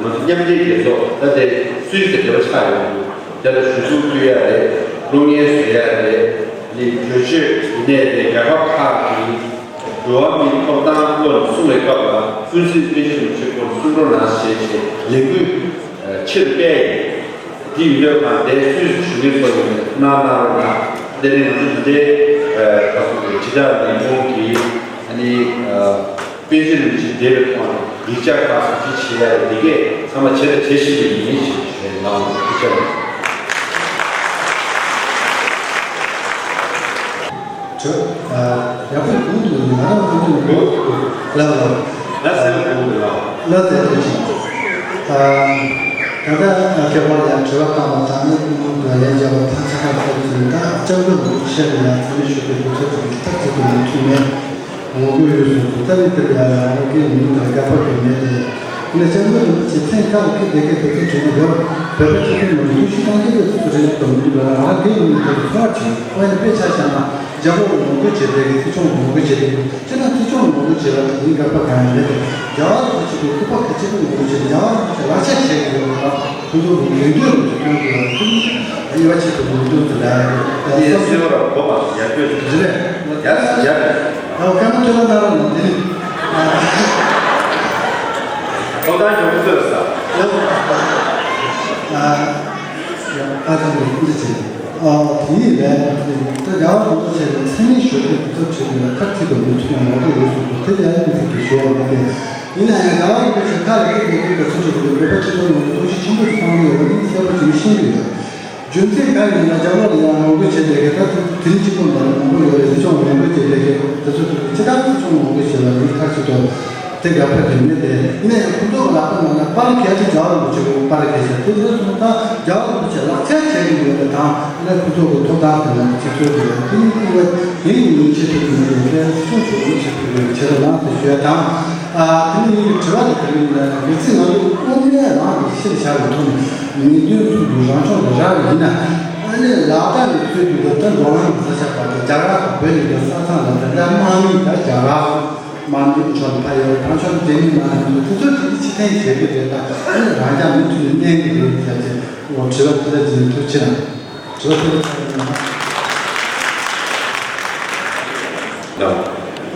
ང་ཚོ་མཉམ་འབྲེལ་རྒྱལ་ཚོགས་ད་ལྟའི་སུད་སི་དེ་འབྲེལ་བ་ཆགས་ཡོང་དུས་དེ་ལ་ཞུ་གཏུག་ཕུལ་ཡ་རེད། གློག་བརྙན་བཟོ་ཡ་རེད། ནི་གྲོས་ཆོད་ཡིན་ནའི་དེ་རྒྱལ་ཁབ་ཁག་གི་འགྲོ་བ་མིའི་ཐོབ་ཐང་སྐོར་ནས་གསུང་བའི་སྐབས་ལ་ཀུན་གཟིགས་པཎ་ཆེན་རིན་པོ་ཆེའི་སྐོར་ནས་གསུང་རོགས་གནང་ཞེས་བྱས་ལས་འགུལ་ཆེ་རུ་སྤེལ་ཡོད། དེ་ཡིན་དུས་གང་ལྟར་སུད་སི་གཞུང་གི་ཚོགས་ཡོངས་ནས་ཐུགས་སྣང་གནང་རོགས་གནང་། དེ་ནས་ང་ཚོ་འདི་འདྲའི་ད་གཟོད་དྲིལ་བསྒྲགས་ལས་ཁུངས་ཀྱིས་ཨ་ནི་པཎ་ཆེན་རིན་པོ་ཆེ་འབྲེལ་བའི་ཐོག་ནས་ཡིག་ཆ་ཁག་ཟབ་ཞིབ་བྱེད་ཡ་འདི་གས་ཚང་མ་བྱས་དང་བྱེད་བཞིན་པ་ཡིན་ཞེས་ཞུ་བའི་ལམ་ལུགས་ཐུགས་རྗེ་ཆེ། ཡག་པོ་གོང་དུ་ང་རང་གོང་དུ་ལབ་ལབ། ལ་སེ་གོང་དུ་ལབ། ལ་སེ་ཐུགས་རྗེ་ཆེ། ད་ལྟ་ཁྱད་པར་ཡང་དྲི་བ་བཏང་བ་དང་ནི་ཀུན་སློང་དང་ལན་འཇལ་བ་ཐམས་ཅད་ཁག་ཐུག་ཚུལ་ད་སྐྱབས་མགོན་རིན་པོ་ཆེ་ལ་ཡང་ཚང་མས་ཞུ་པའི་དུས་ཚོད་ཀྱི་ཐག་ཚིག་ཏུ་མི་ཐུག་མེད། ངོ་རྒོལ་ཡོད་གསུངས་སོང་། ད་ནི་དེར་ཡང་རང་རང་གི་མིང་དང་དགག་པ་གི་མེད་དེ། ཡིན་ན་སྐྱབས་མགོན་རིན་པོ་ཆེ་མཚན་ཁ་ལ་ཁྱེད་དེ་གའི་དེ་ཚོ་བྲིས་ནས་ཡོད། བོད་པ་ཆེ་ཁྱེད་མ་གཏོགས་ཤི་སྟངས་ཀྱི་དེ་ཚོ་རེད་དམ་འདི་ལ་རང་རང་གི་ཡིན་ནས་དེ་ཚོ་ཚོར་བ་བྱེད། ཨོ་ཡིན་དཔེ་ཆ་བཞག་ན་རྒྱ་བོད་ངོ་རྒོལ་བྱེད་པའི་གི་ཚིག་སྐྱོང་ངོ་རྒོལ་བྱེད་པའི་གི་ཁྱེད་རང་ཚིག་སྐྱོང་ངོ་རྒོལ་བྱེད་པ་དེ་ཡིན་དགག་པ་གང་ཡང་མེད་དེ། རྒྱ་བོད་ཚོ་ཆེ་ཁྱེད་སྐུ་པར་ག་ཚོད་ངོ་རྒོལ་བྱེད། རྒྱ་བོད་ཚོ་ལག་ཆ་བྱེད་ཀྱི་ཡོད་པ། ཁོང་ཚོ་གི་ཡོན་ཏན་རུ་གཏོང་དགོས་པ་ཁོང་ཚོ་དབྱེ་བ་ཕྱེ་ཐུབ་མི་འདུག་ཟེར་ཡ་རེད། ཡིན་སྲིད་པ་ལ་གོ་བ་ཡར་སྐྱོད་ཅིག་རེད། ཡར་ཡར་རེད། ཨོ་ཀ་མ་ཐོས་ན་ད་རང་ལ་དེ་ནི་ཨོ་ད་ཡོང་ཚོད་ས། ཨ་ཨ་ཅག་གི་སྐུ་ཚེ་ཨོ་དེ་ཡིན་རེད། ད་རྒྱ་བ་རིན་པོ་ཆེ་ལ་མཚན་ཉིད་ཞུ་བའི་དུས་ཚོད་བྲིས་ནས་ཁ་ཐིག་ཏུ་མི་ཐུབ་ན་ངོ་རྒོལ་ཡོད་སོང་དུས་དེ་ལ་ཡང་ཏོག་ཙམ་གྱི་ཞུ་བ་མ་དེ། ཡིན་ན་ཡང་རྒྱ་གར་གྱི་ཆེ་ཁ་ལ་སྐད་སྒྲོག་གི་གོ་ཚུལ་ཞིག་ལ་བོད་པ་སྤྱི་ཚོགས་ནང་ལ་གཏོར་བཤིག་ཆེན་པོ་ཞིག་བཏང་གི་ཡོད་པ་ནི་གསལ་པོ་ཞིག་ཤེས་ཀྱི་ཡོད། རྒྱུ་མཚན་གང་ཡིན་ན་རྒྱ་གར་ལ་ཡང་ངོ་རྒོལ་བྱེད་བསྡད་མཁན་ད་དེ་རིང་གཅིག་པོ་མ་རེད། མང་པོ་ཡོད་རེད། སྲིད་སྐྱོང་ངོ་རྒོལ་བྱེད་བསྡད་མཁན་དེ་ཚོ་ཐུག་གི་ཅི་ལྟར་སྲིད་སྐྱོང་ངོ་རྒོལ་བྱེད་པ་ཡིན་ཁག་ཅིག་ཏུ་དེ་དགག་པ་དེ་མེད་དེ། ཡིན་ན་ཡང་ཁོ་ཚོ་གི་ལག་པ་ནང་ན་པར་གལ་ཆེ་རྒྱ་གར་ལ་བྱེད་དགོས། པར་གལ་ཆེ་དེ་འདྲ་སོང་ཙང་རྒྱ་གར་ལ་བྱེད་ལག་ཆ་བྱེད་ཀྱི་ཡོད་པ་དང་། ཨ་ནི་ཁོ་ཚོ་གི་ཐོབ་ཐང་དེ་ལ་གཅིག་གསོད་ཀྱི་ཡོད། དེ་ཡིན་དུས་དེ་ཡིན་ནི་བྱེད་ཐུབ་ཀྱི་མི་འདུག་དེ་སྲིད་སྐྱོང་མཆོག་གིས་བྱེད་ཐུབ་ཀྱི་ཡོད་བྱེད་རོགས་གནང་ཟེར་ཞུ་ཡ་དང་། ཨ་དེ་ནི་ངའི་དྲི་བ་དེ་དེ་རིང་ལ་གལ་སྲིད་ང་ཚོ་དབུ་མའི་ལམ་གྱི་ཕྱིར་བཞག་པའི་ཐོག་ནས་མི་དོན་ཚུལ་དུ་རང་སྐྱོང་ལ་རག་ཡིན་ན། ཨ་ནི་ལག་བསྟར་ནས་ཚུལ་དུ་ད་འགྲོ་ལམ་གྱི་ས་ཆ་བར་དུ་རྒྱ་གར་དང་བོད་ནས་ཀྱང་ས་མཚམས་ལ་ད་ལྟ་དམག་མི་ད་རྒྱ་གར་དམག་མི་ཕྱོགས་ནས་ཕ་ཡོད་རང་ཕྱོགས་ནས་འབྲེལ་མི་མ་ཡོང་དུས་དེ་ཚོ་དེ་ཕྱི་འཐེན་བྱེད་ཀྱི་རེད། ད་ཨ་ནི་རང་རྒྱ་མི་མཐུན་ནས་གནས་ཀྱི་རེད་ཟེར་ཏེ་འོ་དྲི་བ་དེ་འདྲ་ཅིག་ཐུགས་ཆེ་གནང་། ད་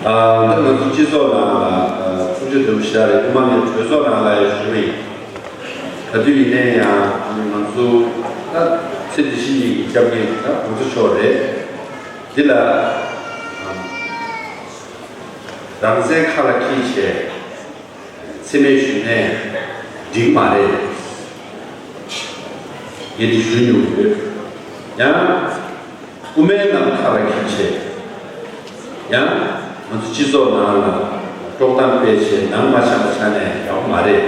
ང་ཚོ་སྤྱི་ཚོགས་ནང་ལ་ཐུགས་རྗེ་ཆེན་པོ་ཞེ་དྲག་རེད། དབུ་མ་ནས་གྲོས་ཚོགས་ནང་ལ་ཡང་ཞུ་གི་ཡིན། ག་དུས་ཡིན་ནའི་ཡང་ང་ཚོ་ད་ཚེ་འདི་ཕྱི་གཉིས་ཀྱི་སྐྱབས་མགོན་ད་གོང་ས་མཆོག་རེད། འདི་ལ་རང་བཙན་ཁ་ལ་འཁྱེར་བྱས། འཚེ་མེད་ཞུ་ནས་འགྲིག་མ་རེད། ངས་འདི་ཞུ་མྱོང་ཡོད། ཡང་དབུ་མའི་ལམ་ཁ་ལ་འཁྱེར་བྱས། ཡང་ང་ཚོ་སྤྱི་ཚོགས་ནང་ལ་དཀྲོག་གཏམ་སྤེལ་བྱས་ནང་མ་ཆགས་པ་ཆགས་ནས་ཡག་པོ་མ་རེད།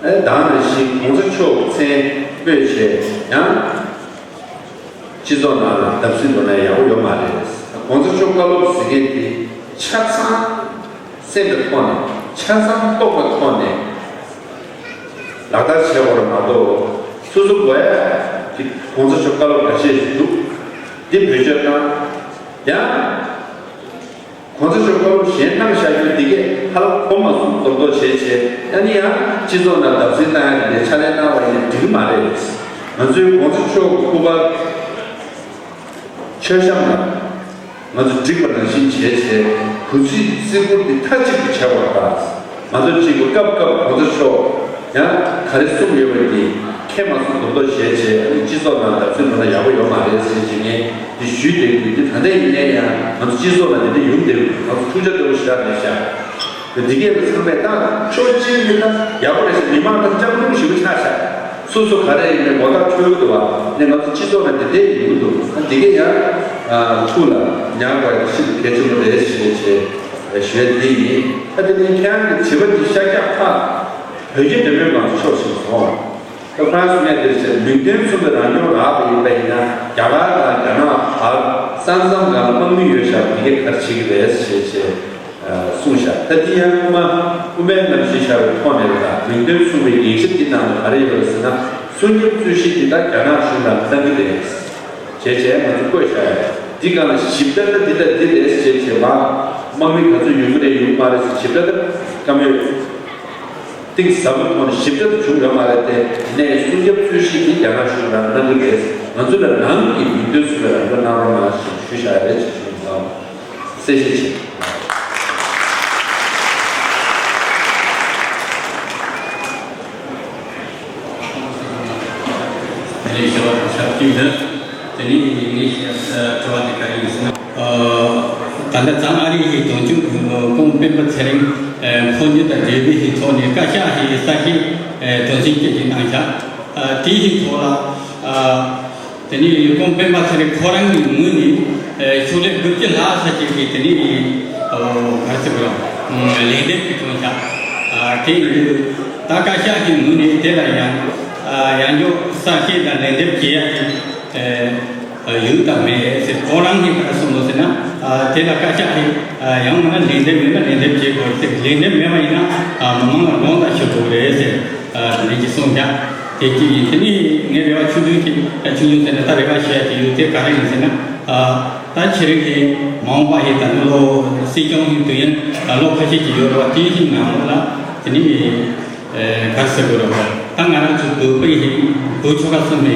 ཨེ་དེ་ནང་བཞིན་གོང་ས་མཆོག་མཚན་སྤོས་བྱས་ཡང་། སྤྱི་ཚོགས་ནང་ལ་བརྡབ་གསིག་འགྲོ་ན་ཡག་པོ་ཡོད་མ་རེད། གོང་ས་མཆོག་བཀའ་སློབ་ཟེར་མཁན་དེ་ཆ་ཚང་གསན་པའི་ཐོག་ནས་ཆ་ཚང་རྟོགས་པའི་ཐོག་ནས་ལག་བསྟར་བྱེད་དགོས་རེད་མ་གཏོགས་སོ་སོ་དགོས་ཡ་གི་ ༸གོང་ས་མཆོག་བཀའ་སློབ་འགའ་ཤས་ཤིག་འདུག་འདི་བེད་སྤྱོད་གནང་། ཡང་༸གོང་ས་མཆོག་བཀའ་སློབ་གཞན་གནང་བཞག་རྒྱུ་འདི་གས་ཧ་ལམ་གོ་མ་སོང་མདོག་མདོག་བྱས་བྱས། ཨ་ནི་ཡང་སྤྱི་ཚོགས་ནང་བརྡབ་གསིག་བཏང་ཡ་དེ་འདྲའི་ཕྱག་ལས་གནང་བ་ཡིན་ན་འགྲིག་གི་མ་རེད། ང་ཚོའི་༸གོང་ས་མཆོག་གི་སྐུ་པར་མཆོད་བཤམས་ལ། ང་ཚོ་འགྲིག་པ་ནང་བཞིན་བྱས་བྱས། གུས་བརྩི་བརྩི་བཀུར་འདི་མཐའ་གཅིག་ཏུ་བྱ་བར་དགའ། མ་གཏོགས་གཅིག་པུ་སྐབས་སྐབས་༸གོང་ས་མཆོག་ཡང་ག་རེ་གསུངས་ཡོད་པ་འདི་མཁྱེན་མ་སོང་མདོག་མདོག་བྱས་བྱས། ཨ་ནི་སྤྱི་ཚོགས་ནང་བརྡབ་གསིག་འགྲོ་ན་ཡག་པོ་ཡོད་མ་རེད་ཟེར་བྱས་ངས་འདི་ཞུས་བསྡད་ཀྱི་ཡོད། འདི་ད་ལྟ་ཡིན་ནའི་ཡང་ང་ཚོ་སྤྱི་ཚོགས་ནང་འདི་འདྲ་ཡོང་བསྡད་ཡོད། ང་ཚོ་ཐུགས་ཆ་དྲག་པོ་ཞེ་དྲག་མེད་ཤག་འདི་གས་ལ་ཚང་མས་ད་ཕྱོགས་གཅིག་ནས་ད་ཡག་པོ་རེད་ཟེར། མི་མང་ད་སྤྱང་གྲུང་ཞེ་པོ་ཆགས་ཤག་སོ་སོ་ག་རེ་ཡིན་ནའི་ངོ་ཐག་ཆོད་ཀྱི་འདུག་བ། ནས་ང་ཚོ་སྤྱི་ཚོགས་ནང་དེ་འདྲས་ཡོང་གི་འདུག་ཨ་འདི་གས་ཡང་ཨ་ཐུགས་ལ་ཉར་དགོས་ཡ་ཤིན་ཏུ་གལ་ཆེན་པོ་རེད་ཞེས་བྱས་ཞུ་ཡ་འདི་ཡིན། ཨ་དེ་ནས་ཁྱེད་རང་གི་དྲི་བ་འདི་ཤར་རྒྱག་ཁག་བོད་ཀྱི་འབྲེལ་མོལ་ཁང་དུ་ཕྱོགས་ཤིག་སོང་། ད་ཁོ་རང་གསུང་ཡ་འདིར་བྱས་ལུང་དོན་མཚུངས་པའི་རང་སྐྱོང་རག་པ་ཡིན་པ་ཡིན་ན། རྒྱ་གར་དང་རྒྱ་ནག་བར་ས་མཚམས་སྒང་ལ་དམག་མི་ཡོད་ཤག་འདི་གས་ག་རེ་བྱེད་ཀྱི་རེད་ཞེས་བྱས། གསུངས་བཞག་ད་འདི་ཡང་དབུ་མ་དབུ་མའི་རྣམ་གཞག་བྱ་བའི་ཐོག་ནས་ལ། ལུང་དོན་གསུངས་པའི་ཡིག་ཆ་འདི་ནང་ལ་ག་རེ་ཡོད་རེད་ཟེར་ན། སྲུང་སྐྱོབ་རྩོད་གཞི་འདི་དག་རྒྱ་ནག་གཞུང་ལ་གནང་གི་རེད། བྱས་བྱས་ང་ཚོ་བཀོད་བཞག་ཡ། འདི་སྒང་ལ་ཞིབ་ཕྲ་ད་འདི་དང་འདི་རེད་ཟེར་བྱས་བྱས་པ། དམག་མི་ག་ཚོད་ཡོང་གི་རེད་ཡོང་གི་མ་རེད་ཟེར་ཞིབ་ཕྲ་ད་བཀའ་མོལ་གཏིང་ཟབ་པོ་ཐོག་ནས་ཞིབ་ཕྲ་ད་བྱུང་ཡོད་མ་རེད་དེ། ཡིན་ནའི་སྲུང་སྐྱོབ་རྩོད་གཞི་འདི་རྒྱ་ནག་གཞུང་ལ་གནང་གི་རེད། ང་ཚོ་ལ་ནང་གི་ལུང་དོན་གསུངས་པའི་རང་སྐྱོང་གནང་རོགས་གནང་ཞེས་ཞུ་བཞག་ཡ་རེད་ཅེས་ཞུ་ཡིན། གསལ་བཤད་བྱེད། དེ་ནས་ཞུ་བ་དང་ཞབས་ཀྱུ་འདི། དེ་ནས་ངས་དྲི་བ་དེ་ག་རེ་ཡིན་ཟེར་ན། ཨ་ད་ལྟ་གཙང་ཨ་རི་ཡི་དོན་གཅོད་ཀུང་སྤེན་པ་ཚེ་རིང་ཕོ་ཉ་དང་འབྲེལ་བའི་ཐོག་ནས་བཀའ་ཤག་གི་གསར་ཤོག་དོན་ཚན་བཅུ་ཞིག་གནང་བཞག་དེའི་ཐོག་ལ། དེ་ནས་ཀུང་སྤེན་པ་ཚེ་རིང་ཁོ་རང་གི་ངོས་ནས་ཕྱག་ལས་དགུ་བཅུ་ལྷག་ཙམ་ཅིག་གི་དེ་ནས་ག་རེ་ཟེར་དགོས་རེད། ལན་འདེབས་ཀྱི་བྱུང་བཞག་དེ་ཡིན་དུས་ད་བཀའ་ཤག་གི་ངོས་ནས་དེ་ལ་ཡང་ཡང་འཇོག་གསར་ཤོག་དང་ལན་འདེབས་བྱེད་ཡ་དེ་ཡོད་དམ་མེད་ཟེར། ཁོ་རང་གིས་ག་རེ་གསུངས་འདུག་ཟེར་ན། དེ་ལ་བཀའ་ཤག་གིས་ཡང་མིན་ན་ལན་འདེབས་ཡོད་ན་ལན་འདེབས་བྱེད་དགོས་ཟེར། ལན་འདེབས་མེད་པ་ཡིན་ན་མི་མང་ལ་དགོངས་དག་ཞུ་དགོས་རེད་ཟེར། དེ་འདྲ་ཅིག་གསུངས་བཞག་དེ་གཅིག་ཡིན། དེ་ནས་ངའི་རེ་བ་ཆུང་ཆུང་ཅིག་ཆུང་ཆུང་ཟེར་ན་ད་རེ་བ་བྱེད་ཡ་དེ་ཡོད། དེ་ག་རེ་ཡིན་ཟེར་ན། ད་ཁྱེད་རང་གིས་མ་འོངས་པ་ཡི་ད་ནི་ལོ་སྲིད་སྐྱོང་གི་དུས་ཡུན་ལོ་ཁ་ཤས་ཅིག་ཡོད་རེད་བ། དེའི་ནང་ལོགས་ལ་དེ་ནི་ག་རེ་ཟེར་དགོས་རེད་བ། ད་ང་རང་ཚོ་བོད་པའི་བོད་ཆོལ་ཁ་གསུམ་གྱི་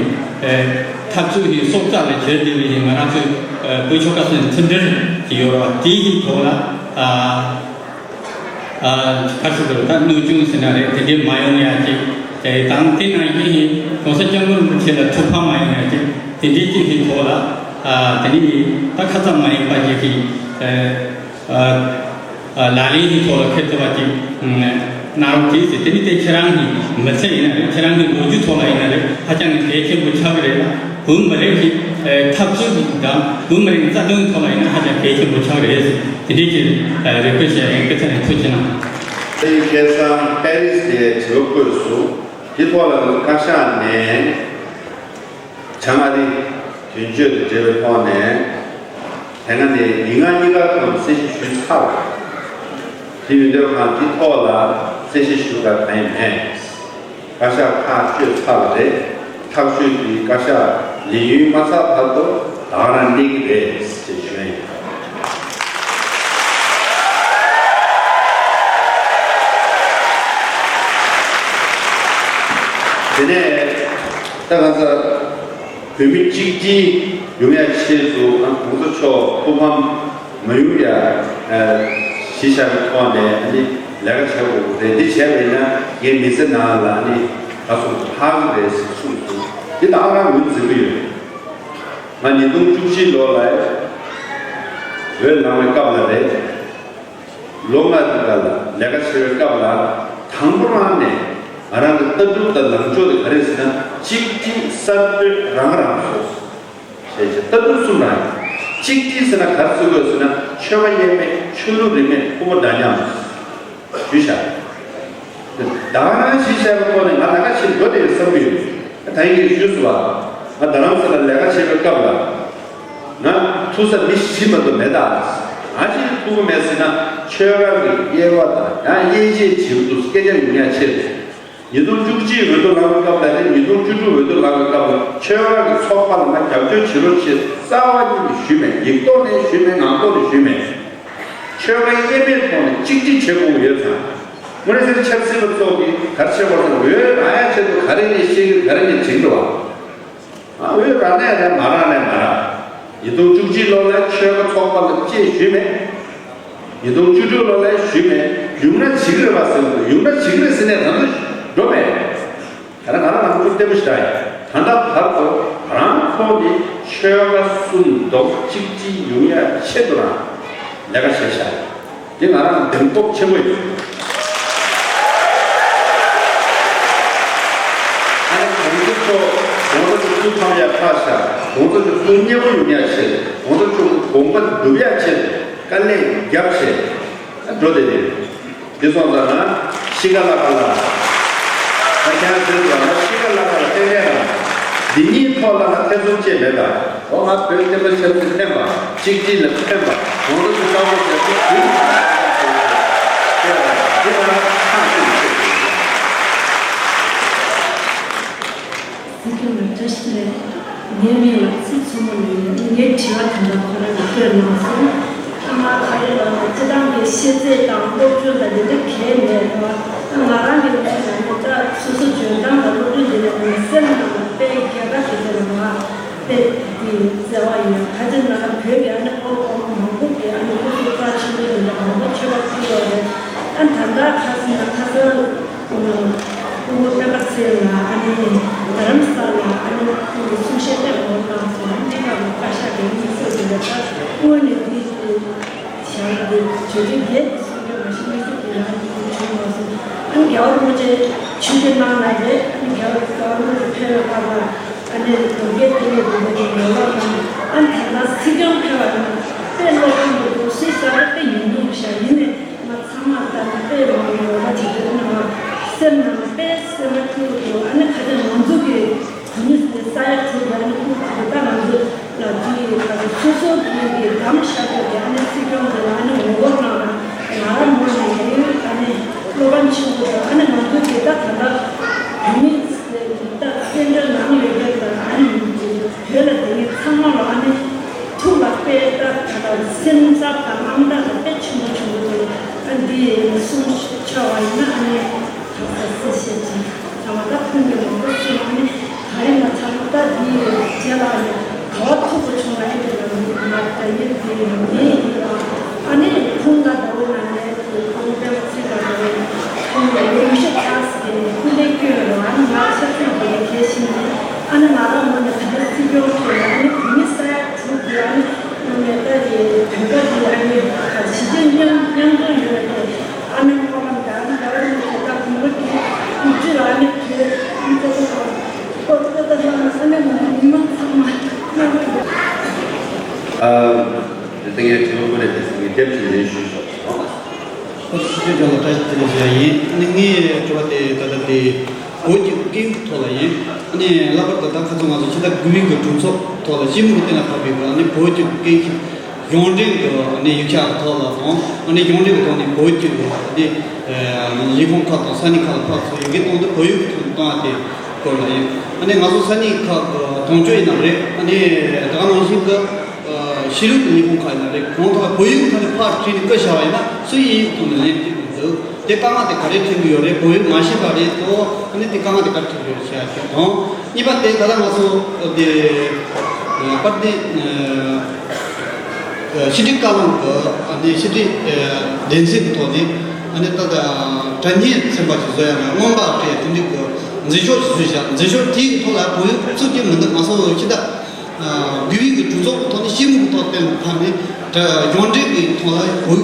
འཐབ་རྩོད་ཀྱི་སྲོག་རྩ་ལ་གྱུར་བསྡད་པའི་ང་རང་ཚོའི་བོད་ཆོལ་ཁ་གསུམ་མཐུན་སྒྲིལ་གྱི་ཡོད་རེད་བ། དེའི་ཐོག་ལ། ཨ་ག་རེ་ཟེར་དགོས་རེད། ད་གནོད་སྐྱོན་ཟེར་ན་རེད། དེ་འདྲའི་མ་ཡོང་ཡ་ཅིག་དེ་དང་དེ་ནང་བཞིན་གོང་ས་སྐྱབས་མགོན་རིན་པོ་ཆེ་ལ་ཐུགས་ཕམ་མ་ཡོང་ཡ་ཅིག་དེ་འདྲའི་ཅིག་གི་ཐོག་ལ། ཨ་དེ་ནི་ད་ཁ་ཙམ་མ་ཡིན་པ་ཅིག་གི་ཨ་ཨ་ལག་ལེན་གྱི་ཐོག་ལ་འཁྱེར་ཐུབ་པ་ཅིག་གནང་རོགས་གྱིས་ཟེར། དེ་ནི་དེ་ཁྱེད་རང་གི་མི་ཚེ་ཡིན་ན་རེད། ཁྱེད་རང་གི་ལོ་རྒྱུས་ཐོག་ལ་ཡིན་ན་རེད། ཧ་ཅང་གི་གལ་ཆེན་པོ་ཆགས་ཀྱི་རེད་ལ། བོད་མི་རིགས་ཀྱི་འཐབ་རྩོད་ཀྱི་དང་བོད་མི་རིགས་རྩ་དོན་ཐོག་ལ་ཡིན་ན་ཧ་ཅང་གལ་ཆེན་པོ་ཆགས་རེད་ཟེར། དེ་འདྲའི་གི་རེ་སྐུལ་བྱས་ཡིན། སྐུ་ཚེ་རིང་། ཐུགས་རྗེ་གནང་། དེ་ཡི་སྐལ་བཟང་པེ་རིས་ནས་དྲི་བ་བཀོད་སོང་། དེ་ཐོག་ལ་བཀའ་ཤག་ནས་བྱང་ཨ་རི་དོན་གཅོད་དང་འབྲེལ་བའི་ཐོག་ནས་དེ་སྔ་ནས་ཉིན་ལྔ་གཉིས་ཀ་ཐོག་གསལ་བཤད་ཞུས་ཚར་བ་རེད། དེ་ཡིན་དུས་ཁང་དེ་ཐོག་ལ་གསལ་བཤད་ཞུ་ག་གང་ཡང་མེད། བཀའ་ཤག་ཐག་གཅོད་ཚར་བ་རེད། ཐག་གཅོད་དེ་བཀའ་ཤག་ལས་ཡུན་མ་ཚར་བར་དུ་ད་ག་རང་གནས་ཀྱི་རེད་ཅེས་ཞུ་ཡ་ཡིན། དེ་ནས་ད་ག་ས་བོད་མི་གཅིག་སྒྲིལ་ཡོང་ཡ་ཆེད་དུ་ཨ་༸གོང་ས་མཆོག་ཐུགས་ཕམ་མ་ཡོང་ཡ་གཞི་བཞག་གི་ཐོག་ནས་ཨ་ནི་ལས་ཀ་བྱེད་དགོས་རེད། འདི་བྱས་པ་ཡིན་ན་ངའི་མི་ཚེ་ནང་ལ་ཨ་ནི་ག་སོང་ལྷག་གི་རེད་ཟེར་གསུངས་སོང་། འདི་ད་ག་རང་ངོས་འཛིན་གྱི་ཡོད། ང་ཉིས་སྟོང་བཅུ་གཅིག་ལོ་ལ་འོས་ལངས་པའི་སྐབས་ལ་རེད། ལོ་ལྔ་དེ་ག་ལ་ལས་ཀ་བྱེད་པའི་སྐབས་ལ་དང་པོ་རང་ནས་ང་རང་གི་ལྟ་གྲུབ་དང་ལངས་ཕྱོགས་དེ་ག་རེ་ཟེར་ན། གཅིག་སྒྲིལ་གསར་གཏོད་རང་རང་སོ་སོ་ཞེས་བྱ་ལྟ་གྲུབ་གསུམ་རང་ཡིན། གཅིག་སྒྲིལ་ཟེར་ན་ག་རེ་ཟེར་དགོས་ཟེར་ན། ཆོལ་ཁ་གཡས་མེད་ཆོས་ལུགས་རིས་མེད་ཕོ་མོ་འདྲ་མཉམ་ཞུས་བཞག་ད་ག་རང་གཞི་བཞག་པའི་ཐོག་ནས་ང་ལས་ཀ་བྱེད་འགྲོ་བསྡད་ཡོད་བསམ་གྱི་ཡོད། ད་ཡིན་གྱི་ཞུས་སོང་བ། ང་རྡ་རམ་ས་ལ་ལས་ཀ་བྱེད་པའི་སྐབས་ལ། ང་ཐུག་ས་མི་བཞི་མ་གཏོགས་མེད་ད། ང་ཅིག་ཐུག་གི་མེད་ཟེར་ན། ཆོལ་ཁ་གི་དབྱེ་བ་དང་ཡང་དབྱེ་འབྱེད་བྱེད་དུས་སྐད་ཆ་ཡོང་ཡ་ཆེ་རེད། ཉིས་སྟོང་བཅུ་གཅིག་འོས་བསྡུ་ལངས་པའི་སྐབས་དང་ཉིས་སྟོང་བཅུ་དྲུག་འོས་བསྡུ་ལངས་པའི་སྐབས་ལ་ཆོལ་ཁ་གི་ཚོགས་པ་ལ་ང་རྒྱབ་སྐྱོར་བྱེད་རོགས་བྱེད་རྩ་བ་ཉིད་ནས་ཞུས་མེད། ཡིག་ཐོག་ནས་ཞུས་མེད། ངག་ཐོག་ནས་ཞུས་མེད། ཆོལ་ཁ་དབྱེ་མེད་ཐོག་ནས་གཅིག་སྒྲིལ་བྱེད་དགོས་ཀྱི་ཡོད་ཙང་། དངོས་གནས་ཆབ་སྲིད་པ་ཚོ་གིས་ག་རེ་བྱེད་དགོས་ཟེར་ན། འོས་རང་ཡག་ཆེད་དུ་ག་རེ་ནས་བཤད་ཀྱི་ག་རེ་ནས་བྱེད་ཀྱི་རེད་བ། ཨ། འོས་རག་ནའི་རག་མ་རག་ནའི་མ་རག་ཉིས་སྟོང་བཅུ་གཅིག་ལོ་ལ་ཆོལ་ཁ་ཚོགས་པ་ལ་ཅེས་ཞུས་མེད། ཉིས་སྟོང་བཅུ་དྲུག་ལོ་ལ་ཞུས་མེད། ཡོང་ན་བྱེད་ཀྱི་རེད་པ་ཟེར་འདུག་ཡོང་ན་བྱེད་ཀྱི་རེད་ཟེར་ནས་ད་དུང་འགྲོ་མེད། ད་ནི་ང་རང་ང་ཚོ་བརྟན་པོ་ཞིག་ད་ཡིན། ད་ལྟ་བར་དུ་རང་ཁོང་གིས་ཆོལ་ཁ་གསུམ་མདོག་གཅིག་སྒྲིལ་ཡོང་ཡ་ཆེད་དུ་རང་ལས་ཀ་བྱས་ཤག་འདི་ང་རང་འདེམས་སྤོབས་ཆེན་པོ་ཡོད། ཨ་ནི་གོང་ས་མཆོག་གོང་ས་མཆོག་སྐུ་ཁམས་ཡར་འཕགས་ཤག་གོང་ས་མཆོག་སྐུ་མཉེལ་པོ་ཡོང་ཡ་ཆེད། གོང་ས་མཆོག་དགོངས་པ་འགྲུབ་ཡ་ཆེད་དཀའ་ལས་རྒྱབ་བྱས་འགྲོ་བསྡད་ཡོད། འདི་སོང་ཙང་ང་གཤིས་ཀ་ལྷག་པ་ལ། ད་ཁྱེད་རང་ཚོས་ང་གཤིས་ཀ་ལྷག་པ་ལ་ཏན་ཏན་རང་འདི་གཉིས་ཐོག་ལ་ང་ཐེ་ཚོམ་བཅས་མེད་ད། འོ་ང་བོད་བསྟན་པ་ཆབ་སྲིད་ཕན་པ། གཅིག་སྒྲིལ་ལ་ཕན་པ། གོང་ས་མཆོག་བཀའ་དགོངས་ཞབས་ཞུ་དུས་འདི་ང་ཐག་ཆོད་ཡོད། སྲིད་སྐྱོང་ལ་བཀྲ་ཤིས་བདེ་ལེགས། ངའི་མིང་ལ་ཚེ་མཚོ་མོ་ལོས་ཡིན། ངའི་དྲི་བ་དེ་འདྲ་ཁོ་རང་གིས་བཀོད་གནང་སོང་། ཐ་མ་ཁ་རེ་ལ་སྤྱི་བཏང་གི་ཤེས་ཚད་དང་སློབ་སྦྱོང་དང་དེ་འདྲ་གས་མེད་པ། ང་རང་གི་ངོས་ནས་ནི་ད་སོ་སོ་འཇོན་ཐང་དང་སློབ་སྦྱོང་དེ་འདྲ་ངའི་སེམས་ནང་ལ་དཔེ་རྒྱལ་ཁ་དེ་འདྲ་ལ་ང་དཔེ་དེ་བརྩེ་བ་ཡོད། ག་ཅི་ན་བོད་ཀྱི་ཨ་ནི་ཨོ་ཨོ་མང་པོ་གི་ཨ་ནི་སློབ་གསོ་རྩ་ཆེན་པོ་དེ་འདྲ་མང་པོ་ཆོས་པ་ཕུལ་ཡོད་རེད། ཨ་ད་ལྟ་ཁ་སང་ན་ཁ་སང་། སྐུ་ངོ་སྤེན་པ་ཚེ་རིང་ལགས་ཨ་ནི་རྡ་རམ་ས་ལ་ཨ་ནི་ཁོང་གི་གསུང་བཤད་དཔེ་མང་པོ་གནང་སོང་། ཨ་ནི་དེ་ག་ལ་བཀའ་ཤག་གི་དམིགས་བསལ་གྱི་ལས་ཀ་དངོས་གནས་འདི་ཞང་གི་བརྗོད་དོན་བརྒྱད་ཀྱི་གསུང་རྒྱུ་མ་གཞི་དམིགས་བསལ་གྱི་རང་གི་བྱུང་མ་སོང་། ཨ་ནི་རྒྱལ་བ་རིན་པོ་ཆེ་ཆིབས་བསྒྱུར་གནང་ལ་རེད། ཨ་ནི་རྒྱལ་བ་རིན་པོ་ཆེ་ཕེབས་པའི་སྐབས་ལ་ཨ་ནི་དོལ་རྒྱལ་བསྟི་གནས་འདི་འདྲ་གི་ངོ་ལོག་གནང་། ཨ་ནི་ད་ལྟ་སྲིད་སྐྱོང་ཕེབས་པ་ཡིན་ན་དཔེ་བློ་ཕམ་གྱི་འདུག་སྲིད་ས་རེ་དཔེ་ཉུང་ཉུང་བཞག་ཡིན་ནའི། ང་ཚང་མ་ལྟ་ན་དཔེ་མང་པོ་ཡོད་པ་དེ་དེ་ནང་སེམས་ནང་དཔེ་སེམས་མ་སྐྱིད་པོ་འདུག་ཨ་ནི་ཁ་ཅིག་ང་ཚོ་གི་བུད་མེད་ཟེར་ས་ཡ་དྲུག་གི་ཨ་ནི་ཁུག་ཁུག་ད་ང་ཚོ་ལ་དུས་ཡོད་ཁ་ཅིག་སོ་སོ་གི་གི་གདམ་བཞག་པའི་གི་ཨ་ནི་སྲིད་སྐྱོང་དེ་ལ་ཨ་ནི་ངོ་རྒོལ་གནང་ན་ང་རང་ངོ་ནས་ཡིན་ཨ་ནི་བློ་ཕམ་ཆེན་པོ་འདུག་ཨ་ནི་ང་ཚོ་གི་ད་ད་ལྟ་བུད་མེད་ཟེར་ད་བཙན་བྱོལ་ནང་ཡོད་པའི་ད་ཨ་ནི་ཡིན་གི་བོད་ལ་དེ་ནི་ཚང་མ་ལ་ཨ་ནི་ཐུགས་ལ་དཔེ་ལྟ་ད་ལ་སེམས་འཚབ་དང་དངངས་སྐྲག་དང་དཔེ་ཆེན་པོ་བྱུང་འདུག་ཨ་འདི་གསུང་ཆོག་པ་ཡིན་ན་ཨ་ནི་ད་ལྟ་སེ་བཤད་ཅིག་ཚང་མ་ད་ཁུངས་མི་མང་པོ་གསུང་ཨ་ནི་ད་རིང་ང་ཚང་མ་ད་འདི་རྗེས་ལ་ཨ་ནི་ག་བ་ཐུག་པ་བྱུང་ན་ཨ་ནི་དེ་ལ་ང་ད་ཡིན་དེ་ཡིན་ངེས་ཡིན་ལ་ཨ་ནི་ཁུངས་ལ་ད་འོ་ན་ནས་ཁུངས་དཔེ་མ་ཚིག་ལ་ད་འོ་ཁུངས་ལ་ཡོང་ཤེས་ཐག་སི་དེ་སྐུ་ལས་སྐྱོན་རོགས་ཨ་ནི་ང་ཆ་ཚང་དེ་ལ་གལ་ཆེ་ནི་ཨ་ནི་ང་རང་ངོས་ནས་ད་ལྟ་སྲིད་སྐྱོང་ཁྲོད་ལ་ཨ་ནི་བུད་མེད་ས་ཡ་དྲུག་གི་ཨ་ནི་ནང་ནས་ད་རེད་བོད་པ་དེ་ཨ་ནི་ད་ཕྱི་རྒྱལ་མཉམ་མཉམ་འཛོམས་ཡོད་རེད། ཨ་ནི་ཁོ་རང་ད་ཨ་ནི་ད་རེད་ད་དགོངས་པ་དེ་དུས་ཚོད་ལ་ཨ་ནི་བོད་ཨ་ནི་ད་ད་ཁོ་ད་ད་ལ་ཨ་ནི་ང་ཚོ་མི་མང་ཚང་མ་ཨ་ནི་ཨ་དེ་ངས་དྲི་བ་བཀོད་ནས་དེ་ངས་དེབ་ཅིག་ལེན་ཞུས་སོང་། ཨོ་སྲིད་སྐྱོང་ལ་བཀྲ་ཤིས་བདེ་ལེགས་ཞུ་ཡ་ཡིན། ཨ་ནི་ངའི་དྲི་བ་དེ་ད་ལྟ་དེ་བོད་ཀྱི་སྐད་ཡིག་ཐོག་ལ་ཡིན། ཨ་ནི་ལྷག་པར་དུ་ད་ཁ་སང་ང་ཚོ་ཕྱི་ཟླ་དགུ་པའི་གི་གྲོས་ཚོགས་ཐོག་ལ་སྤྱི་མོས་གཏན་ལ་ཕབ་པའི་གི་ཨ་ནི་བོད་ཀྱི་སྐད་ཡིག་གཞུང་འབྲེལ་གི་ཨ་ནི་ཡིག་ཆ་ཐོག་ལ་དང་ཨ་ནི་གཞུང་འབྲེལ་གི་ཐོག་ནས་བོད་ཀྱི་ཨ་ནི་ལས་ཁུངས་ཁག་དང་ས་གནས་ཁག་ལ་ཕར་ཚུར་ཡི་གེ་གཏོང་དུས་བོད་ཡིག་གི་ཐོག་ནས་གཏོང་ཡ་དེ་སྐོར་ལ་ཡིན། ཨ་ནི་ང་ཚོ་ས་གནས་ཁག་གི་དོན་གཅོད་ཡིན་ན་རེད། ཨ་ནི་ད་ག་ནང་བཞིན་གི་ཨ་ཤེས་རིག་གི་ལས་ཁུངས་ཁག་ཡིན་ན་རེད། གང་ལྟར་བོད་ཡིག་ཐོག་ནས་ཕར་བྲིས་ནས་བཀོད་བཞག་པ་ཡིན་ན་སུ་ཡིན་ཡིག་ཐོག་ནས་ལེན་ཐུབ་ཀྱི་མི་འདུག་དེ་དཀའ་ངལ་དེ་ག་རེ་འཕྲད་ཀྱི་ཡོད་རེད། བོད་ཡིག་མ་ཤེས་པ་རེད་དོ། ཨ་ནི་དེ་དཀའ་ངལ་དེ་ག་རེ་འཕྲད་ཀྱི་ཡོད་རེད་ཞེས་ཡ་ཞུ་དང་། གཉིས་པ་དེ་ད་ལྟ་ང་ཚོ་དེ་པར་དེ་ཕྱི་དྲིལ་བཀའ་བློན་གྱི་ཨ་ནི་ཕྱི་དྲིལ་སྡེ་ཚན་གྱི་ཐོག་ནས་ཨ་ནི་ད་ལྟ་དྲ་བརྙན་ཚན་པ་ཞིག་བཟོ་ཡ་ལ་མངོན་པ་སྤྲད་དེ་འདྲའི་གི་མཛད་ཕྱོགས་ཤིག་བཟོས་བཞག་མཛད་ཕྱོགས་དེའི་ཐོག་ལ་བོད་ཡིག་ཚུད་ཀྱི་མི་འདུག་ང་ཚོ་ཕྱི་ཟླ། དགུ་པའི་གི་གྲོས་ཚོགས་ཀྱི་ཐོག་ནས་སྤྱི་མོས་ཀྱི་ཐོག་གཏན་ལ་ཕབ་ནས་གཞུང་འབྲེལ་གྱི་ཐོག་ལ་བོད་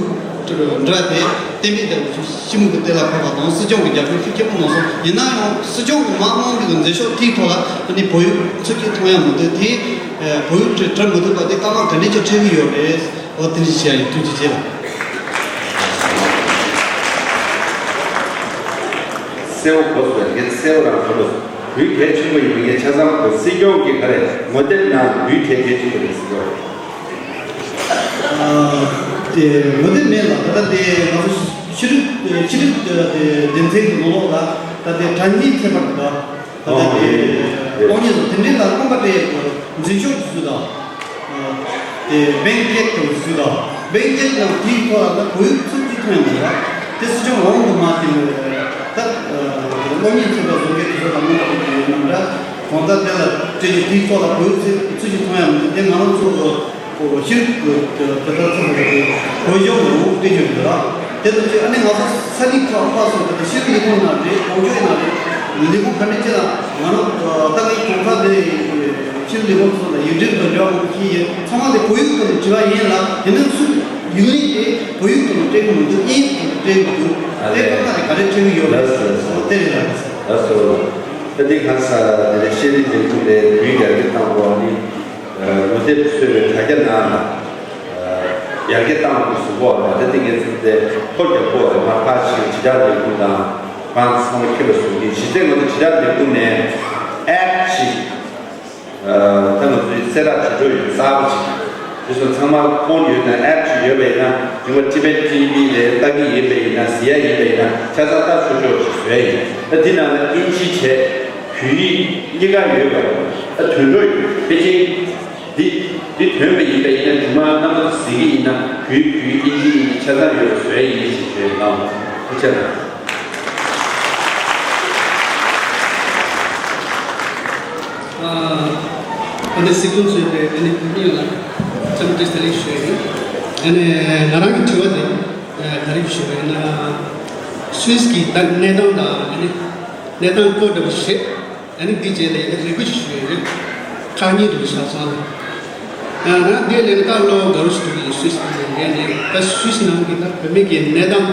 འབྲེལ་བ་དེ་གཏན་འབེབས་བྱས་པ་སྤྱི་མོས་ཀྱི་གཏན་ལ་ཕབ་པ་དང་སྲིད་སྐྱོང་གི་རྒྱབ་སྐྱོར་ཤུགས་ཆེན་པོ་གནང་སོང་། ཡིན་ན་ཡང་སྲིད་སྐྱོང་གི་མ་དངོས་གི་མཛད་ཕྱོགས་དེའི་ཐོག་ལ་ཨ་ནི་བོད་ཡིག་ཚུད་ཀྱི་མཐོང་ཡ་མི་འདུག་དེ་བོད་ཡིག་འབྲི་མི་ཐུབ་པ་དེ་དཀའ་ངལ་ག་འདྲ་ཅིག་འཕྲད་ཀྱི་ཡོད་རེད། འོ་དེ་འདྲ་ཞིག་བྱས་ཡིན། ཐུགས་རྗེ་ཆེ་ལ། གསལ་བོ་གོ་སོང་། ངས་གསལ་བོ་རང་གོ་སོང་། དུས་གལ་ཆེན་པོ་ཡིན་པ་ངས་ཆ་ཚང་གོ། སྲིད་སྐྱོང་གིས་ག་རེ་ངོ་དེབ་ནང་དུས་གལ་གལ་ཆེན་པོ་རེད་ཟེར་གོ། ཨ་དེ་ངོ་དེབ་མེད་ལ། ད་ལྟ་དེ་ང་ཚོ་ཕྱི་རིག་ཕྱི་རིག་སྡེ་ཚན་གྱི་ནང་ལོགས་ལ། ད་ལྟའི་དྲ་བརྙན་ཁྱད་པར་དུ་ད་ད་ལྟའི་ཨོ་དེ་ཨེ། གློག་བརྙན་དང་དེ་འདྲའི་ལ་རྔོན་པ་སྤྲད་ཡས་ཀྱི་འཛིན་ཤོག་དེ་ཚོ་དང་། དེ་བེང་ཀེག་དང་བཟོས་དང་། བེང་ཀེག་དང་དེའི་ཐོག་ལ་ད་བོད་ཡིག་ཚིག་གཅིག་མཐོང་ཡ་མི་འདུག་དེ་སྲིད་སྐྱོང་འོག་ཏུ་མ་དེ་ལ་ད་གློག་བརྙན་ཚན་པ་བཟོ་མཁན་དེ་ཚོ་ལ་མ་ལབ་ཀྱི་ཡོད་ནམ་འདྲ། གང་ལྟར་དེ་ལ་སྤྲད་རྒྱུ་དེའི་ཐོག་ལ་བོད་ཡིག་ཚིག་ཚིག་གཅིག་མཐོང་ཡ་མི་འདུག་དེ་ང་རང་ཚོ་གི་ཤེས་རིག་གི་དེ་ལྟར་ཚོ་གི་བོད་གཞུང་གི་འོག་སྤྲད་རྒྱུ་རེད་ལ། དེ་ལྟར་ཅིག་ཨ་ནི་ང་ཚོ་ས་གནས་ཁག་ཁག་སོགས་དེ་ཤེས་རིག་ལས་ཁུངས་ནང་རེད། གྲོང་ཆོག་ནང་རེད། ལས་ཁུངས་ཕ་མེས་ཅན་ལ་ང་རང་ད་གིན་གོང་ས་དེ་ཤེས་རིག་ལས་ཁུངས་སོགས་ལ་ཡིག་འབྲེལ་དང་འབྲེལ་བ་ཞིག་ཡིན་ཚང་མ་དེ་བོད་ཡིག་ཐོག་ནས་བྲིས་པ་ཡིན་ལ། དེ་ནས་སུ་ཡིག་ལན་དེ་བོད་ཡིག་ཐོག་ནས་སྤྲད་གི་མི་འདུག་དབྱིན་ཡིག་ཐོག་ནས་སྤྲད་གི་འདུག་དེ་ལྟར་ན་དེ་ག་རེ་སྤྲད་གི་ཡོད་རེད། ལགས་སོ། དེ་རེད་ལགས། ལགས་སོ། ད་འདི་གང་ས་དེ་ལས་ཤེས་རིག་ལས་ཁུངས་ལས་བོད་ཡིག་ཡར་རྒྱས་གཏང་དགོས་ཨ་ནི། ངོ་དེབ་བཟོས་པའི་དྲ་རྒྱ་ནང་ལ་ཡར་རྒྱས་གཏང་དགོས་ཟེར་གོ་བ་ལ་དེ་དེ་ངས་ཚིག་དེ་ཐོ་རྒྱག་གོ་བ་ལ་མ་ཕར་ཕྱིན་དྲིལ་བསྒྲགས་ལས་ཁུངས་དང་ཁོང་ཚང་མ་ཁྱེད་ལ་གསུང་གི་གཞི་རྩའི་ངོ་དེ་དྲིལ་བསྒྲགས་ལས་ཁུངས་ནས་ཨེབ་ཅིག་ད་ང་ཚོའི་གསལ་བསྒྲགས་བྱེད་འགྲོ་ཡོད་གསར་པ་ཅིག་དེ་ཚོ་ཚང་མ་ཕོན་ཡོད་དང་ཨེབ་ཅིག་ཡོད་པ་ཡིན་ན་རིམ་པ་ཊི་བེཊ་ཊི་ཝི་ལས་ལྟ་གི་ཡིན་པ་ཡིན་ན་གཟིགས་ཡ་ཡིན་པ་ཡིན་ན་ཆ་ཚང་ལྟ་ཆོག་ཆོག་ཅིག་བཟོས་ཡིན། ད་འདི་ནང་ལ་ཨིན་ཇི་བྱས། བོད་ཡིག་གཉིས་ཀ་ཡོད་པ། ད་དུད་འགྲོ་ཡོད་པེ་ཅིན་འདི་འདི་ཐོན་པ་ཡིན་པ་ཡིན་ན་རྗེས་མ་རྣམ་པ་ཚོ་གཟིགས་ཀྱི་ཡིན་ན་བོད་ཡིག་བོད་ཡིག་ཨིན་ཇི་ཨིན་ཇི་ཆ་ཚང་ཡོད་པ་བཟོས་ཡིན་ཞེས་བརྗོད་གནང་། ཐུགས་རྗེ་གནང་། ཨ་ནི་སྲིད་སྐྱོང་གཙོས་པའི་ཨ་ནི་བོད་མི་ཡོངས་ལ་འཚམས་འདྲི་བཀྲ་ཤིས་བདེ་ལེགས་ཞུ་ཡི་ཡིན། ཨ་ནི་ང་རང་གི་དྲི་བ་དེ་ག་རེ་ཞུ་བ་ཡིན་ན། སུད་སི་གི་ད་གནས་སྟངས་དང་ཨ་ནི་གནས་སྟངས་སྐོར་འདྲ་པོ་ཞིག་ཨ་ནི་འདི་རྗེས་ལ་ཡང་རེ་སྐུལ་ཞུ་ཡོད། ཁག་གཉིས་འདུག་ཆ་ཚང་ལ། ང་འདི་ལས་ཀ་ལོ་འགའ་རེ་ཞིག་འདུག་གི་སུད་སི་ནང་ལས་ནས་ད་སུད་སི་ནང་གི་ད་བོད་མི་གི་གནས་སྟངས།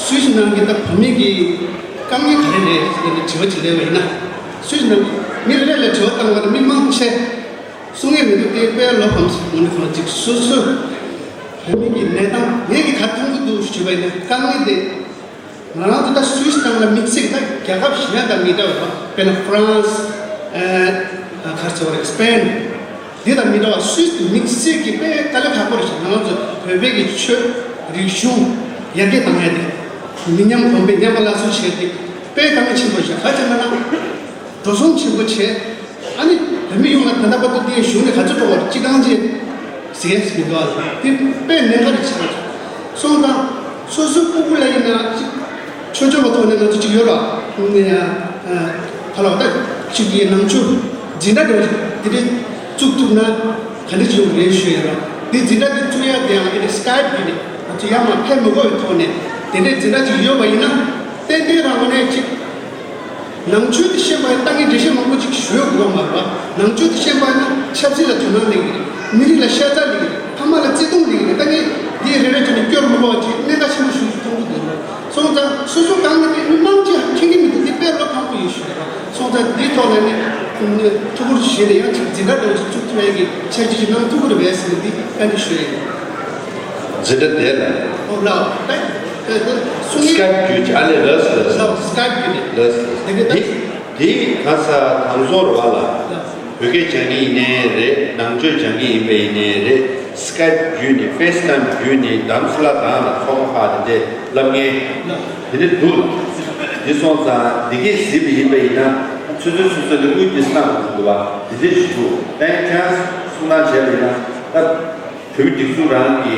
སུད་སི་ནང་གི་ད་བོད་མི་གི་དཀའ་ངལ་ག་རེ་རེད་ཟེར་ནས་དྲི་བ་ཅིག་སླེབས་པ་ཡིན་ན། སུད་སི་ནང་གི་མི་རེ་རེ་ལ་དྲི་བ་བཏང་བ་ན་མི་མང་ཆེ་གསུང་ཡས་མི་འདུག་དེ་དཔེ་ལོ་གང་ཞིག་འོང་ནས་ཁོང་ཅིག་སོ་སོ་བོད་མི་གི་གནས་སྟངས་ངས་ཀྱི་ག་མཐོང་གི་འདུག་ཞུས་པ་ཡིན་ན་དཀའ་ངལ་དེ། ང་རང་ཚོ་ད་སུད་སི་ནང་ལ་དམིགས་བསལ་ད་རྒྱལ་ཁབ་གཞན་དང་མི་འདྲ་བ་དཔེར་ན་ཧྥ་རན་སི། ཨ་ག་རེ་ཟེར་བ་རེད། སི་པེན། འདི་དང་མི་འདྲ་བ་སུད་སི་དམིགས་བསལ་གྱི་དཔེ་དཀའ་ལས་ཁག་པོ་རེད་ཤག་ང་རང་ཚོ་བོད་པའི་གི་ཆོས་རིག་གཞུང་ཡར་རྒྱས་བཏང་ཡ་དེ། མི་ཉམས་གོང་འཕེལ་ཉམས་པ་སླར་གསོ་བྱས་ཏེ་དཔེ་དཀའ་ངལ་ཆེན་པོ་རེད་ཤག་ག་རེ་བྱས་ན་ན། འགྲོ་སོང་ཆེན་པོ་བྱས། ཨ་ནི་བོད་མི་ཡོངས་ལ་ད་ལྟ་བར་དུ་དེའི་གཞུང་ནས་ག་ཚོད་འགྲོ་བར་སྤྱི་བཏང་ཅེས་ཟེར་ཡས་མི་འདུག་ཨ། དེ་དཔེ་གནད་འགག་རེད་ཆགས་སོང་ཙང་། སོ་སོའི་སྤུ་གུ་ལ་ཡིན་ན་ཅིག་ཆོས་ཕྱོགས་ཀྱི་ཐོག་ནས་ང་ཚོ་ཅིག་ཡོད་ར། ནས་ཡ་ག་ལ་བ་ད་ཅིག་གི་ནང་ཆོས་འཛིན་གྲྭ་འདྲ་བོ་དེ་འདྲ་བཙུགས་ཐུབ་ན་ག་འདྲ་ཅིག་ཡོང་གི་རེད་ཞུ་ཡ་ར། དེ་འཛིན་གྲྭ་དེ་བཙུགས་ཡ་དེ་ཡང་དེ་འདྲ་སི་ཀའེབ་བརྒྱུད་ནས་ང་ཚོ་ཡར་མར་ཕེབས་མི་དགོས་པའི་ཐོག་ནས་དེ་འདྲའི་འཛིན་གྲྭ་ཅིག་ཡོད་པ་ཡིན་ན་ཏན་ཏན་རང་ངོས་ནས་ཅིག་ནང་ཆོས་དེ་ཤེས་པ་ཡིན་ད་ངས་འགྲེལ་བཤད་མང་པོ་ཅིག་ཞུ་དགོས་མ་རེད་པ། ནང་ཆོས་དེ་ཤེས་པ་ཡིན་ན་ཆབ་སྲིད་ལ་དོ་སྣང་སླེབས་ཀྱི་རེད། མི་རིགས་ལ་ཤ་ཚ་སླེབས་ཀྱི་རེད། ཕ་མ་ལ་བརྩེ་དུང་སླེབས་ཀྱི་རེད། ད་ངས་འདི་རེ་རེ་བྱས་ནས་སྐྱོར་མི་དགོས་པ་ཅིག་གནད་འགག་ཆེན་པོ་ཞིག་མཐོང་གི་འདུག་རེད། སོང་ཙང་སོ་སོ་གང་ནས་མི་མང་ཅིག་མཁྱེན་གྱི་མི་འདུག་འདི་དཔེ་བློ་ཕམ་པོ་ཡིན་ཞུ་རེད་པ། སོང་ཙང་འདིའི་ཐོག་ལ་ནས་ཐུགས་ཁུར་བཞེས་ནས་ཡང་ཅིག་འཛིན་གྲྭ་འདྲ་བོ་ཅིག་བཙུགས་ཐུབ་ཡ་གི་འཆར་གཞི་ཞིག་གནང་ཐུབ་ཀྱི་རེད་པས་ཟེར་ནས་འདི་བཀའ་འདྲི་ཞུ་ཡ་ཡིན། འཛིན་གྲྭ་དེ་ལ། ཨོ་ལགས། ད་ད་ད་གསུང་ཡིག་སི་ཀའེབ་བརྒྱུད་ཀྱི་ཨ་ལས་ལགས་སོ་ལགས་སོ། ལགས་སི་ཀའེབ་བརྒྱུད་ནས། ལགས་སོ། དེ་གི་ད་དེ་དེ་ག་ས་དང་ཚོར་བ་ལ་ལགས་བོད་སྐད་སྦྱང་གི་ཡིན་ནའི་རེད། ནང་ཆོས་སྦྱང་གི་ཡིན་པ་ཡིན་ནའི་རེད། སི་ཀའེབ་བརྒྱུད་ནས་ཕེ་སི་ཊའིམ་བརྒྱུད་ནས་གདམ་སི་ལ་དང་ལ་ཚོགས་པ་ཁག་དེ་འདྲས་བསླབ་མཁན་ལགས་དེ་འདྲས་འདུག་དེ་སོང་ཙང་འདི་གས་གཟིགས་པ་ཡིན་པ་ཡིན་ན་ཆུ་ཚོད་ཆུ་ཚོད་ལ་དངུལ་འདི་སྣང་འདུག་པ་དེ་འདྲས་ཞུ་འདུག་ཨེ་ཁྱེད་རང་གསུང་སྟངས་བྱས་པ་ཡིན་ན་ད། བོད་མི་སྒྲིག་འཛུགས་རང་གི་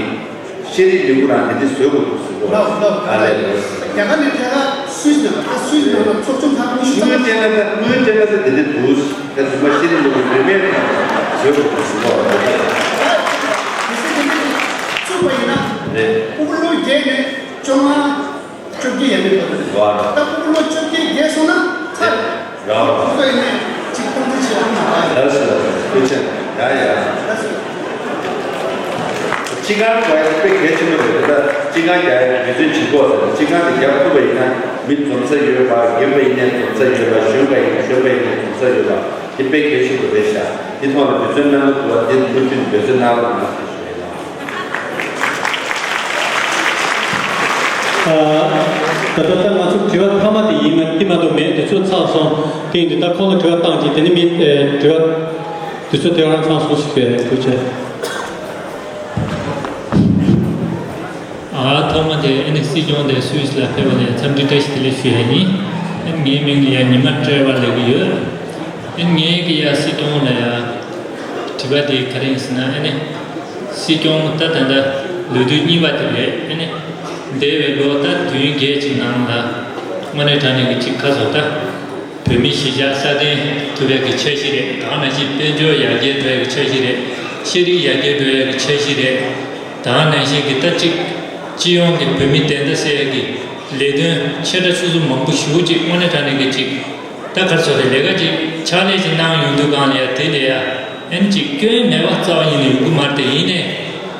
ཤེས་རིག་ལས་ཁུངས་རང་དེ་འདྲ་བཟོ་དགོས་འདུག་ཟེར་གོ། ལགས་ལགས། ཨ་ལས་ལགས། རྒྱ་གར་ནས་ཐད་ཀར་སུད་སི་ནང་ད་སུད་སི་ནང་ལ་ཚོགས་ཆུང་ཁག་ཉི་ཤུ་ཙམ། དངུལ་སྤྲད་ན་ད་དངུལ་སྤྲད་ན་ད་དེ་འདྲ་འདུག་ད་རྫུན་མ་ཤེས་རིག་ལས་ཁུངས་རིན་མེད་ནང་བཟོ་དགོས་འདུག་ཟེར་གོ། ད་གལ་སྲིད་དེ་འདྲ་བཙུགས་པ་ཡིན་ན། རེད། ཕྲུ་གུ་ལོ་བརྒྱད་ནས་བཅོ་ལྔ། བཅོ་བརྒྱད་ཡན་མེད་པ་རེད། ལགས། ད་ཕྲུ་གུ་ལོ་བཅོ་བརྒྱད་བརྒལ་སོང་ན་ཚར། ལགས། ཁོ་ཚོ་ཡིན་ནས་ཅིག་གཏོང་རྒྱུ་བྱེད་ཨ་མ་ལགས། ལགས་སོ་ལགས་སོ། ཐུགས་རྗེ་ཆེ། ཡ་ཡ། ལགས་སོ། སྤྱི་ཁང་རྒྱག་ཡ་དཔེ་གལ་ཆེན་པོ་རེད། ད་སྤྱི་ཁང་རྒྱག་ཡ་དུས་ཚོད་བྱེད་དགོས་ཟེར། སྤྱི་ཁང་དེ་རྒྱག་ཐུབ་པ་ཡིན་ན་མི་འཛོམས་ས་ཡོད་པ། རྒན་པ་ཡིན་ནའི་འཛོམས་ས་ཡོད་པ། གཞོན་པ་ཡིན་གཞོན་པ་ཡིན་ནའི་འཛོམས་ས་ཡོད་པ་དེ་དཔེ་གལ་ཆེན་པོ་རེད་ཤག་དེ་ཐོག་ལ་འབད་བརྩོན་གནང་གི་འདུག་པ་དེ་མུ་མཐུད་འབད་བརྩོན་གནང་རོགས་གནང་ཞེས་ཞུ་ཡ་ཡིན། ད་ལྟ་ད་ང་ཚོ་དྲི་བ་མཐའ་མ་དེ་ཡིན་ན་དེ་མ་གཏོགས་མེད། དེ་ཚོ་ཚར་སོང་། དེ་ཡིན་དུས་ད་ཁོང་ལ་དྲི་བ་བཏང་རྗེས་དེ་ནས་མི་དྲི་བ་དེ་ཚོ་དེ་རང་ཚང་སོང་ཞིག་རེད། ཐུགས་རྗེ་ཆེ། ཨ་ཐོག་མ་དེ་ཨ་ནི་སྲིད་སྐྱོང་དེ་སུད་སི་ལ་ཕེབས་པ་ལ་འཚམས་འདྲི་བཀྲ་ཤིས་བདེ་ལེགས་ཞུ་ཡ་ཡིན། ངའི་མིང་ལ་ཡ་ཉི་མ་བཀྲས་པ་ལབ་ཀྱི་ཡོད། ཨ་ནི་ངའི་གི་ཡ་སྲིད་སྐྱོང་ལ་ཡ་དྲི་བ་དེ་ག་རེ་ཡིན་ཟེར་ན། ཨ་ནི་སྲིད་སྐྱོང་ད་ད་ལྟ་ལོ་དུས་གཉིས་པ་དེ་རེད། ཨ་ནི་འདས་པའི་ལོ་ད་བདུན་བརྒྱད་ཅིག་ནང་ལ་དངོས་གནས་དྲང་གནས་ཀྱི་ཅིག་ཁ་སོ་ད་བོད་མི་གཞིས་ཆགས་སྲ་བརྟན་ཐུབ་པའི་གི་འཆར་གཞི་རེད། ད་ག་ནང་བཞིན་དཔལ་འབྱོར་ཡར་རྒྱས་འགྲོ་ཡ་གི་འཆར་གཞི་རེད། ཤེས་རིག་ཡར་རྒྱས་འགྲོ་ཡ་གི་འཆར་གཞི་རེད། ད་ག་ནང་བཞིན་གི་ད་ཅིག་སྤྱི་ཡོངས་ཀྱི་བོད་མི་བདེན་མཐའ་གསལ་ཡ་གི་ལས་དོན་ཆེ་ཕྲ་ཆུང་གསུམ་མང་པོ་ཞེ་ཅིག་དངོས་གནས་དྲང་གནས་ཀྱི་ཅིག་ད་ག་རེ་ཟེར་དགོས་རེད། ལས་ཀ་ཅིག་ཕྱག་ལས་ཅིག་གནང་ཡོང་དུས་སྒང་ལ་ཡ་དེ་ལ་ཡ་ཨ་ནི་ཅིག་སྐྱོན་མེད་པ་རྩ་བ་ཉིད་ནས་ཡོང་གི་མ་རེད། དེ་ཡིན་ནའི་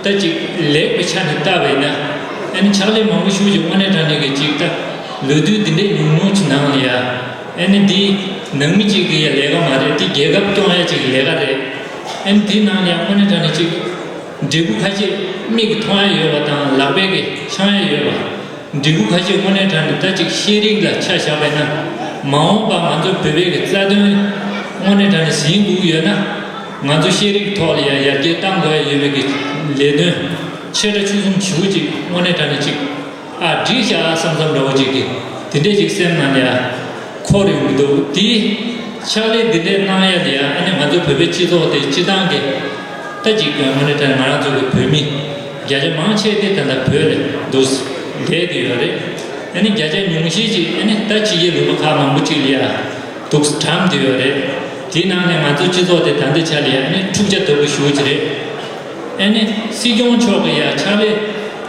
ད་ཅིག་ལེགས་པའི་ཆ་ནས་བལྟས་པ་ཡིན་ན། ཨ་ནི་ཕྱག་ལས་མང་པོ་ཞེ་ཅིག་དངོས་གནས་དྲང་གནས་ཀྱི་ཅིག་ད་ལོ་དུས་འདི་འདྲའི་ཉུང་ཉུང་ཅིག་ནང་ལ་ཡ། ཨ་ནི་འདི་ནང་མི་གཅིག་གི་ཡ་ལས་ཀ་མ་རེད། འདི་རྒྱལ་ཁབ་སྐྱོང་ཡ་ཅིག་གི་ལས་ཀ་རེད། ཨ་ནི་འདི་ནང་ལ་ཡ་དངོས་གནས་དྲང་གནས་ཅིག་འབྲས་བུ་ཁ་ཤས་མིག་གིས་མཐོང་ཡ་ཡོད་པ་དང་ལག་པས་ཀྱིས་འཆང་ཡ་ཡོད་པ། འབྲས་བུ་ཁ་ཤས་དངོས་གནས་དྲང་གནས་ད་ཅིག་ཤེས་རིག་ལ་ཆ་བཞག་པ་ཡིན་ན། མ་འོངས་པ་ང་ཚོ་བོད་པའི་གི་རྩ་དོན་དངོས་གནས་དྲང་གནས་ཟིན་དགོས་ཀྱི་ཡོད་ན། ང་ཚོ་ཤེས་རིག་ཐོག་ལ་ཡ་ཡར་རྒྱས་གཏང་དགོས་ཡ་ཡོད་པའི་གི་ལས་དོན་ཆེ་ཕྲ་ཆུང་གསུམ་ཞེ་ཅིག་དངོས་གནས་དྲང་གནས་ཅིག་ཨ་འགྲིག་བཞག་བསམ་བསམ་འདྲ་བོ་ཅིག་གི་དེ་འདྲས་ཅིག་སེམས་ནང་ལ་ཡ་འཁོར་ཡོང་གི་འདུག་དེ་ཕྱག་ལས་འདི་འདྲས་གནང་ཡ་ལ་ཡ་ཨ་ནི་ང་ཚོ་བོད་པའི་སྤྱི་ཚོགས་དེ་སྤྱི་བཏང་གི་ད་ཅིག་དངོས་གནས་དྲང་ང་རང་ཚོ་གི་བོད་མི་བརྒྱ་ཆ་མང་ཆེ་དེ་ད་ལྟ་བོད་ལ་འདུག་བསྡད་དེ་ཡོད་རེད། ཨ་ནི་བརྒྱ་ཆ་ཉུང་ཤས་ཅིག་ཨ་ནི་ད་ཕྱི་རྒྱལ་ལུང་པ་ཁག་མང་པོ་ཅིག་ལ་ཡ་འདུག་གྲམ་དེ་ཡོད་རེད། དེའི་ནང་ནས་ང་ཚོ་སྤྱི་ཚོགས་དེ་ད་ལྟའི་ཆ་ལ་ཡ་ཨ་ནི་འཁྲུག་ཆ་དོད་པོ་ཞེ་ཅིག་རེད། ཨ་ནི་སྲིད་སྐྱོང་མཆོག་གི་ཡ་ཕྱག་ལས་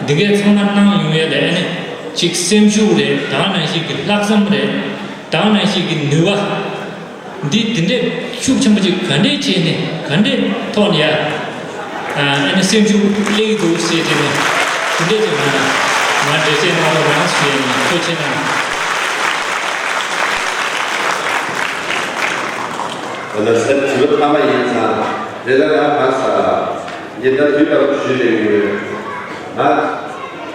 འདི་གའི་ཚང་མ་གནང་ཡོང་ཡ་ལ་ཨ་ནི་ཅིག་སེམས་ཤུགས་རེད། ད་ག་ནང་བཞིན་གྱི་ལྷག་བསམ་རེད། ད་ག་ནང་བཞིན་གྱི་ནུས་པ། འདི་དེ་འདྲའི་ཤུགས་ཆེན་པོ་ཅིག་ག་འདྲས་བྱས་ནས་ག་འདྲས་ཐོག་ནས་ཡ། ཨ་ནི་སེམས་ཤུགས་སླེབས་ཀྱི་འདུག་ཟེར་དེ་ནས་དེ་འདྲས་ཅིག་ང་ང་འགྲེལ་བཤད་གནང་རོགས་གནང་ཞུ་ཡ་ཡིན། ཐུགས་རྗེ་གནང་། ད་ལྟ་ས་དྲི་བ་ཐ་མ་ཡིན་ཙང་རེ་ད་ང་གང་ཟག་ཡིན་ད་དུས་ལྟར་ཞུས་ལེ་ཡོད། ང་